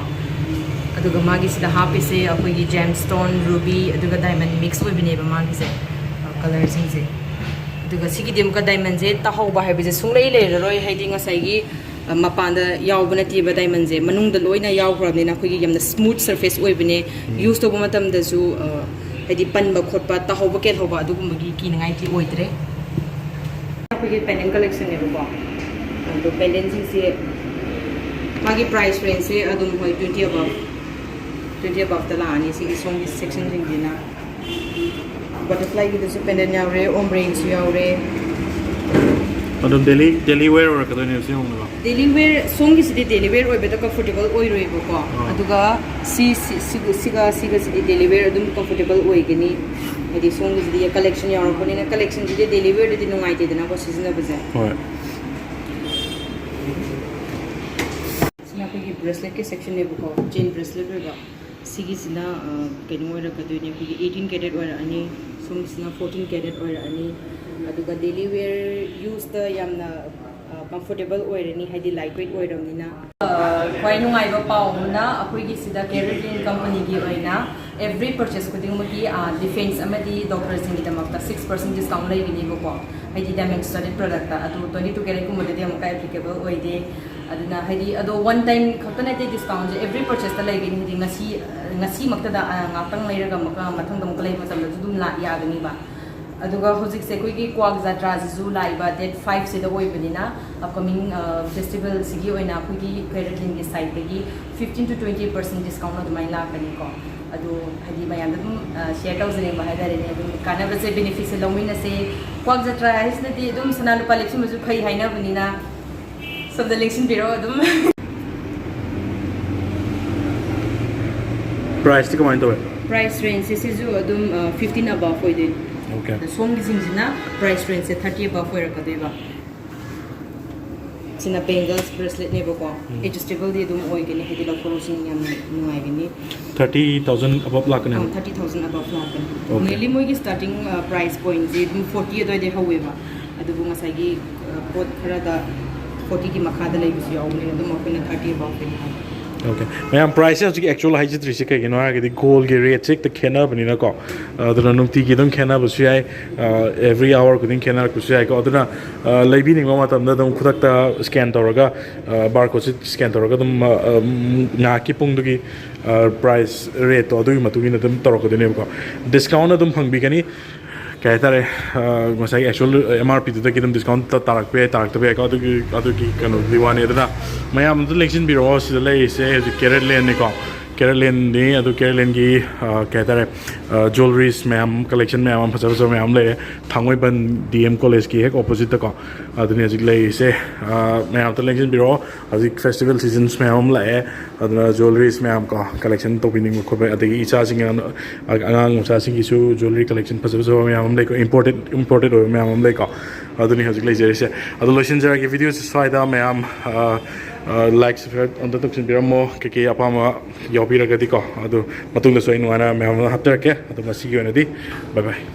ꯑꯗꯨꯒ ꯃꯥꯒꯤꯁꯤꯗ ꯍꯥꯞꯄꯤꯁꯦ ꯑꯩꯈꯣꯏꯒꯤ ꯖꯦꯝꯁꯇꯣꯟ, ꯔꯨꯕꯤ, ꯑꯗꯨꯒ ꯗꯥꯏꯃꯟ ꯃꯤꯛꯁ ꯑꯣꯏꯕꯅꯦꯕ ꯃꯥꯒꯤꯁꯦ ꯀꯂꯔꯁꯤꯡꯁꯦ꯫ ꯑꯗꯨꯒ ꯁꯤꯒꯤꯗꯤ ꯑꯃꯨꯛꯀ ꯗꯥꯏꯃꯟꯁꯦ ꯇꯥꯍꯧꯕ ꯍꯥꯏꯕꯁꯦ ꯁꯨꯡꯂꯩ ꯂꯩꯔꯔꯣꯏ, ꯍꯥꯏꯗꯤ ꯉꯁꯥꯏꯒꯤ ꯑ, ꯃꯄꯥꯟꯗ ꯌꯥꯎꯕ ꯅꯠꯇꯦꯕ ꯗꯥꯏꯃꯟꯁꯦ, ꯃꯅꯨꯡꯗ ꯂꯣꯏꯅ ꯌꯥꯎꯈ꯭ꯔꯕꯅꯤꯅ ꯑꯩꯈꯣꯏꯒꯤ ꯌꯥꯝꯅ ꯁ꯭ꯃꯨꯠ ꯁꯔꯐꯦꯁ ꯑꯣꯏꯕꯅꯦ꯫ ꯌꯨꯁ ꯇꯧꯕ ꯃꯇꯝꯗꯁꯨ ꯑ, ꯍꯥꯏꯗꯤ ꯄꯟꯕ ꯈꯣꯠꯄ, ꯇꯥꯍꯧꯕ ꯀꯦꯜꯍꯧꯕ ꯑꯗꯨꯒꯨꯝꯕꯒꯤ ꯀꯤꯅꯤꯡꯉꯥꯏꯗꯤ ꯑꯣꯏꯗ꯭ꯔꯦ꯫ ꯑꯩꯈꯣꯏꯒꯤ ꯄꯦꯟꯗꯦꯟ ꯀꯂꯦꯛꯁꯟꯅꯦꯕꯀꯣ꯫ ꯑꯗꯣ ꯄꯦꯟꯗꯦꯟꯁꯤꯡꯁꯦ ꯃꯥꯒꯤ ꯄ꯭ꯔꯥꯏꯁ ꯔꯦꯟꯖꯁꯦ ꯑꯗꯨꯝ ꯍꯣꯏ ꯇ꯭ꯋꯦꯟꯇꯤ ꯑꯕꯞ, ꯇ꯭ꯋꯦꯟꯇꯤ ꯑꯕꯞꯇ ꯂꯥꯛꯑꯅꯤ ꯁꯤꯒꯤ ꯁꯣꯝꯒꯤ ꯁꯦꯛꯁꯟꯁꯤꯡꯁꯤꯅ꯫ ꯕꯇꯔꯐ꯭ꯂꯥꯏꯒꯤꯗꯁꯨ ꯄꯦꯟꯗꯦꯟ ꯌꯥꯎꯔꯦ, ꯑꯣꯝ ꯔꯤꯡꯁꯨ ꯌꯥꯎꯔꯦ꯫ ꯑꯗꯨꯝ ꯗꯦꯂꯤ ꯗꯦꯂꯤ ꯋꯦꯌꯔ ꯑꯣꯏꯔꯛꯀꯗꯣꯏꯅꯦꯕ ꯁꯤ ꯍꯣꯡꯅꯕ? ꯗꯦꯂꯤ ꯋꯦꯌꯔ ꯁꯣꯝꯒꯤꯁꯤꯗꯤ ꯗꯦꯂꯤ ꯋꯦꯌꯔ ꯑꯣꯏꯕꯗ ꯀꯝꯐꯣꯔꯇꯦꯕꯜ ꯑꯣꯏꯔꯣꯏꯕꯀꯣ꯫ ꯑꯗꯨꯒ ꯁꯤ ꯁꯤ- ꯁꯤꯒ ꯁꯤꯒ ꯁꯤꯒꯁꯤꯗꯤ ꯗꯦꯂꯤ ꯋꯦꯌꯔ ꯑꯗꯨꯝ ꯀꯝꯐꯣꯔꯇꯦꯕꯜ ꯑꯣꯏꯒꯅꯤ꯫ ꯍꯥꯏꯗꯤ ꯁꯣꯝꯒꯤꯁꯤꯗꯤ ꯀꯂꯦꯛꯁꯟ ꯌꯥꯎꯔꯛꯄꯅꯤꯅ, ꯀꯂꯦꯛꯁꯟꯁꯤꯗꯤ ꯗꯦꯂꯤ ꯋꯦꯌꯔꯗꯗꯤ ꯅꯨꯡꯉꯥꯏꯇꯦꯗꯅꯀꯣ ꯁꯤꯖꯤꯟꯅꯕꯁꯦ꯫ ꯍꯣꯏ꯫ ꯁꯤꯅ ꯑꯩꯈꯣꯏꯒꯤ ꯕ꯭ꯔꯦꯁꯂꯦꯠꯀꯤ ꯁꯦꯛꯁꯟꯅꯦꯕꯀꯣ, ꯆꯦꯟ ꯕ꯭ꯔꯦꯁꯂꯦꯠ ꯑꯣꯏꯕ꯫ ꯁꯤꯒꯤꯁꯤꯅ ꯀꯩꯅꯣ ꯑꯣꯏꯔꯛꯀꯗꯣꯏꯅꯦ, ꯑꯩꯈꯣꯏꯒꯤ ꯑꯩꯠꯇꯤꯟ ꯀꯦꯔꯦꯠ ꯑꯣꯏꯔꯛꯑꯅꯤ꯫ ꯁꯣꯝꯒꯤꯁꯤꯅ ꯐꯣꯔꯇꯤꯟ ꯀꯦꯔꯦꯠ ꯑꯣꯏꯔꯛꯑꯅꯤ꯫ ꯑꯗꯨꯒ ꯗꯦꯂꯤ ꯋꯦꯌꯔ ꯌꯨꯁꯇ ꯌꯥꯝꯅ ꯀꯝꯐꯣꯔꯇꯦꯕꯜ ꯑꯣꯏꯔꯅꯤ, ꯍꯥꯏꯗꯤ ꯂꯥꯏꯠ ꯋꯦꯠ ꯑꯣꯏꯔꯕꯅꯤꯅ꯫ ꯈ꯭ꯋꯥꯏ ꯅꯨꯡꯉꯥꯏꯕ ꯄꯥꯎ ꯑꯃꯅ, ꯑꯩꯈꯣꯏꯒꯤ ꯁꯤꯗ ꯀꯦꯔꯦꯇꯤꯟ ꯀꯝꯄꯅꯤꯒꯤ ꯑꯣꯏꯅ ꯑꯦꯕ꯭ꯔꯤ ꯄꯔꯆꯦꯁ ꯈꯨꯗꯤꯡꯃꯛꯀꯤ ꯗꯤꯐꯦꯟꯁ ꯑꯃꯗꯤ ꯗꯣꯛꯇꯔꯁꯤꯡꯒꯤꯗꯃꯛꯇ ꯁꯤꯛꯁ ꯄꯔꯁꯦꯟ ꯗꯤꯁꯀꯥꯎꯟ ꯂꯩꯒꯅꯤꯕꯀꯣ꯫ ꯍꯥꯏꯗꯤ ꯗꯦꯃꯦꯖ ꯁ꯭ꯇꯥꯔꯇꯦꯠ ꯄ꯭ꯔꯗꯛꯇ꯫ ꯑꯗꯨ ꯇ꯭ꯋꯦꯟꯇꯤ ꯇꯨ ꯀꯦꯔꯦꯠꯀꯨꯝꯕꯗꯗꯤ ꯑꯃꯨꯛꯀ ꯑꯦꯄ꯭ꯂꯤꯀꯦꯕꯜ ꯑꯣꯏꯗꯦ꯫ ꯑꯗꯨꯅ ꯍꯥꯏꯗꯤ ꯑꯗꯣ ꯋꯥꯟ ꯇꯥꯏꯝ ꯈꯛꯇ ꯅꯠꯇꯦ ꯗꯤꯁꯀꯥꯎꯟꯁꯦ, ꯑꯦꯕ꯭ꯔꯤ ꯄꯔꯆꯦꯁꯇ ꯂꯩꯒꯅꯤ꯫ ꯍꯥꯏꯗꯤ ꯉꯁꯤ ꯉꯁꯤꯃꯛꯇꯗ ꯉꯥꯛꯇꯪ ꯂꯩꯔꯒ ꯑꯃꯨꯛꯀ ꯃꯊꯪꯗ ꯑꯃꯨꯛꯀ ꯂꯩꯕ ꯃꯇꯝꯗꯁꯨ ꯑꯗꯨꯝ ꯂꯥꯛ ꯌꯥꯒꯅꯤꯕ꯫ ꯑꯗꯨꯒ ꯍꯧꯖꯤꯛꯁꯦ ꯑꯩꯈꯣꯏꯒꯤ ꯀ꯭ꯋꯥꯛ ꯖꯇ꯭ꯔꯥꯁꯤꯁꯨ ꯂꯥꯛꯏꯕ ꯗꯦꯠ ꯐꯥꯏꯚꯁꯤꯗ ꯑꯣꯏꯕꯅꯤꯅ, ꯑꯞꯀꯃꯤꯡ ꯐꯦꯁꯇꯤꯚꯦꯜꯁꯤꯒꯤ ꯑꯣꯏꯅ ꯑꯩꯈꯣꯏꯒꯤ ꯀꯦꯔꯦꯇꯤꯟꯒꯤ ꯁꯥꯏꯠꯇꯒꯤ fifteen two twenty percent discount ꯑꯗꯨꯃꯥꯏꯅ ꯂꯥꯛꯀꯅꯤꯀꯣ꯫ ꯑꯗꯣ ꯍꯥꯏꯗꯤ ꯃꯌꯥꯝꯗ ꯑꯗꯨꯝ ꯁꯤꯌꯔ ꯇꯧꯖꯅꯤꯡꯕ ꯍꯥꯏꯇꯥꯔꯦꯅꯦ꯫ ꯑꯗꯨꯝ ꯀꯥꯟꯅꯕꯁꯦ, ꯕꯦꯅꯤꯐꯤꯠꯁꯦ ꯂꯧꯃꯤꯟꯅꯁꯦ꯫ ꯀ꯭ꯋꯥꯛ ꯖꯇ꯭ꯔꯥ ꯍꯥꯏꯁꯤꯅꯗꯤ ꯑꯗꯨꯝ ꯁꯅꯥ ꯂꯨꯄꯥ ꯂꯦꯞꯁꯤꯟꯕꯁꯨ ꯐꯩ ꯍꯥꯏꯅꯕꯅꯤꯅ, ꯁꯣꯝꯗ ꯂꯦꯡꯁꯤꯟꯕꯤꯔꯣ ꯑꯗꯨꯝ꯫ ꯄ꯭ꯔꯥꯏꯁꯇꯤ ꯀꯃꯥꯏꯅ ꯇꯧꯋꯦ? ꯄ꯭ꯔꯥꯏꯁ ꯔꯦꯟꯖꯁꯦ ꯁꯤꯁꯨ ꯑꯗꯨꯝ ꯐꯤꯐꯇꯤꯟ ꯑꯕꯞ ꯑꯣꯏꯗꯣꯏꯅꯤ꯫ ꯑꯣꯀꯦ꯫ ꯑꯗ ꯁꯣꯝꯒꯤꯁꯤꯡꯁꯤꯅ ꯄ꯭ꯔꯥꯏꯁ ꯔꯦꯟꯖꯁꯦ ꯊꯥꯔꯇꯤ ꯑꯕꯞ ꯑꯣꯏꯔꯛꯀꯗꯣꯏꯕ꯫ ꯁꯤꯅ ꯕꯦꯡꯒꯜꯁ ꯕ꯭ꯔꯦꯁꯂꯦꯠꯅꯦꯕꯀꯣ꯫ ꯑꯦꯗꯖꯁꯇꯦꯕꯜꯗꯤ ꯑꯗꯨꯝ ꯑꯣꯏꯒꯅꯤ, ꯍꯥꯏꯗꯤ ꯂꯧꯊꯣꯔꯛꯑꯁꯨ ꯌꯥꯝꯅ ꯅꯨꯡꯉꯥꯏꯒꯅꯤ꯫ ꯊꯥꯔꯇꯤ ꯊꯥꯎꯖꯟ ꯑꯕꯞ ꯂꯥꯛꯀꯅꯦꯕ? ꯊꯥꯔꯇꯤ ꯊꯥꯎꯖꯟ ꯑꯕꯞ ꯂꯥꯛꯀꯅꯤ꯫ ꯑꯣꯀꯦ꯫ ꯃꯦꯟꯂꯤ ꯃꯣꯏꯒꯤ ꯁ꯭ꯇꯥꯔꯇꯤꯡ ꯄ꯭ꯔꯥꯏꯁ ꯄꯣꯏꯟꯁꯦ ꯑꯗꯨꯝ ꯐꯣꯔꯇꯤ ꯑꯗꯨꯋꯥꯏꯗꯩ ꯍꯧꯋꯦꯕ꯫ ꯑꯗꯨꯕꯨ ꯉꯁꯥꯏꯒꯤ ꯄꯣꯠ ꯈꯔꯗ ꯐꯣꯔꯇꯤꯒꯤ ꯃꯈꯥꯗ ꯂꯩꯕꯁꯨ ꯌꯥꯎꯕꯅꯤꯅ ꯑꯗꯨꯝ ꯑꯩꯈꯣꯏꯅ ꯊꯥꯔꯇꯤ ꯑꯕꯞꯇꯒꯤ ꯍꯥꯏ꯫ ꯑꯣꯀꯦ꯫ ꯃꯌꯥꯝ, ꯄ꯭ꯔꯥꯏꯁꯁꯦ ꯍꯧꯖꯤꯛ ꯑꯦꯛꯆꯨꯋꯦꯜ ꯍꯥꯏꯖꯗ꯭ꯔꯤꯁꯦ ꯀꯩꯒꯤꯅꯣ ꯍꯥꯏꯔꯒꯗꯤ ꯒꯣꯜꯒꯤ ꯔꯦꯠꯁꯦ ꯍꯦꯛꯇ ꯈꯦꯠꯅꯕꯅꯤꯅꯀꯣ꯫ ꯑꯗꯨꯅ ꯅꯨꯡꯇꯤꯒꯤ ꯑꯗꯨꯝ ꯈꯦꯠꯅꯕꯁꯨ ꯌꯥꯏ, ꯑꯦꯕ꯭ꯔꯤ ꯑꯋꯥꯔ ꯈꯨꯗꯤꯡ ꯈꯦꯠꯅꯔꯛꯄꯁꯨ ꯌꯥꯏꯀꯣ꯫ ꯑꯗꯨꯅ ꯑ, ꯂꯩꯕꯤꯅꯤꯡꯕ ꯃꯇꯝꯗ ꯑꯗꯨꯝ ꯈꯨꯗꯛꯇ ꯁ꯭ꯀꯦꯟ ꯇꯧꯔꯒ, ꯕꯥꯔꯀꯣꯗꯁꯦ ꯁ꯭ꯀꯦꯟ ꯇꯧꯔꯒ ꯑꯗꯨꯝ ꯑ, ꯑ, ꯉꯥꯏꯍꯥꯛꯀꯤ ꯄꯨꯡꯗꯨꯒꯤ ꯄ꯭ꯔꯥꯏꯁ ꯔꯦꯠꯇꯣ ꯑꯗꯨꯒꯤ ꯃꯇꯨꯡ ꯏꯟꯅ ꯑꯗꯨꯝ ꯇꯧꯔꯛꯀꯗꯣꯏꯅꯦꯕꯀꯣ꯫ ꯗꯤꯁꯀꯥꯎꯟ ꯑꯗꯨꯝ ꯐꯪꯕꯤꯒꯅꯤ꯫ ꯀꯩ ꯍꯥꯏꯇꯥꯔꯦ, ꯑ, ꯉꯁꯥꯏꯒꯤ ꯑꯦꯛꯆꯨꯋꯦꯜ ꯑꯦꯝ ꯑꯥꯔ ꯄꯤꯗꯨꯗꯒꯤ ꯑꯗꯨꯝ ꯗꯤꯁꯀꯥꯎꯟ ꯇꯥꯔꯛꯄ ꯌꯥꯏ, ꯇꯥꯔꯛꯇꯕ ꯌꯥꯏꯀꯣ, ꯑꯗꯨꯒꯤ ꯑꯗꯨꯒꯤ ꯀꯩꯅꯣꯗꯨꯗꯤ ꯋꯥꯅꯤ꯫ ꯑꯗꯨꯅ ꯃꯌꯥꯝ ꯑꯝꯇ ꯂꯦꯡꯁꯤꯟꯕꯤꯔꯛꯑꯣ꯫ ꯁꯤꯗ ꯂꯩꯔꯤꯁꯦ ꯍꯧꯖꯤꯛ ꯀꯦꯔꯦꯠ ꯂꯦꯟꯅꯤꯀꯣ꯫ ꯀꯦꯔꯣꯂꯤꯟꯅꯤ꯫ ꯑꯗꯨ ꯀꯦꯔꯣꯂꯤꯟꯒꯤ ꯀꯩ ꯍꯥꯏꯇꯥꯔꯦ, ꯖ꯭ꯋꯦꯂꯔꯤꯁ ꯃꯌꯥꯝ, ꯀꯂꯦꯛꯁꯟ ꯃꯌꯥꯝ ꯑꯃ ꯐꯖ ꯐꯖꯕ ꯃꯌꯥꯝ ꯂꯩꯔꯦ, ꯊꯥꯡꯃꯩꯕꯟ ꯗꯤ ꯑꯦꯝ ꯀꯣꯂꯦꯖꯀꯤ ꯍꯦꯛ ꯑꯣꯄꯣꯖꯤꯠꯇꯀꯣ꯫ ꯑꯗꯨꯅꯤ ꯍꯧꯖꯤꯛ ꯂꯩꯔꯤꯁꯦ꯫ ꯃꯌꯥꯝ ꯑꯝꯇ ꯂꯦꯡꯁꯤꯟꯕꯤꯔꯛꯑꯣ꯫ ꯍꯧꯖꯤꯛ ꯐꯦꯁꯇꯤꯚꯦꯜ ꯁꯤꯖꯟꯁ ꯃꯌꯥꯝ ꯑꯃ ꯂꯥꯛꯑꯦ꯫ ꯑꯗꯨꯅ ꯖ꯭ꯋꯦꯂꯔꯤꯁ ꯃꯌꯥꯝ ꯀꯣ, ꯀꯂꯦꯛꯁꯟ ꯇꯧꯕꯤꯅꯤꯡꯕ ꯈꯣꯠꯄ, ꯑꯗꯒꯤ ꯏꯆꯥꯁꯤꯡ, ꯑꯉꯥꯡ ꯃꯆꯥꯁꯤꯡꯒꯤꯁꯨ ꯖ꯭ꯋꯦꯂꯔꯤ ꯀꯂꯦꯛꯁꯟ ꯐꯖ ꯐꯖꯕ ꯃꯌꯥꯝ ꯑꯃ ꯂꯩꯀꯣ, ꯏꯝꯄꯣꯔꯇꯦꯠ ꯏꯝꯄꯣꯔꯇꯦꯠ ꯑꯣꯏꯕ ꯃꯌꯥꯝ ꯑꯃ ꯂꯩꯀꯣ꯫ ꯑꯗꯨꯅꯤ ꯍꯧꯖꯤꯛ ꯂꯩꯖꯔꯤꯁꯦ꯫ ꯑꯗꯣ ꯂꯣꯏꯁꯤꯟꯖꯔꯒꯦ ꯚꯤꯗꯤꯑꯣꯁꯦ ꯁ꯭ꯋꯥꯏꯗ꯫ ꯃꯌꯥꯝ ꯂꯥꯏꯛ ꯁꯕꯁꯀ꯭ꯔꯥꯏꯕ ꯑꯝꯇ ꯇꯧꯁꯤꯟꯕꯤꯔꯝꯃꯣ꯫ ꯀꯩꯀꯩ ꯑꯄꯥꯝꯕ ꯌꯥꯎꯕꯤꯔꯒꯗꯤꯀꯣ, ꯑꯗꯨ ꯃꯇꯨꯡꯗꯁꯨ ꯑꯩ ꯅꯨꯡꯉꯥꯏꯅ ꯃꯌꯥꯝ ꯑꯃ ꯍꯥꯞꯆꯔꯛꯀꯦ꯫ ꯑꯗꯣ ꯉꯁꯤꯒꯤ ꯑꯣꯏꯅꯗꯤ ꯕꯥꯏ ꯕꯥꯏ꯫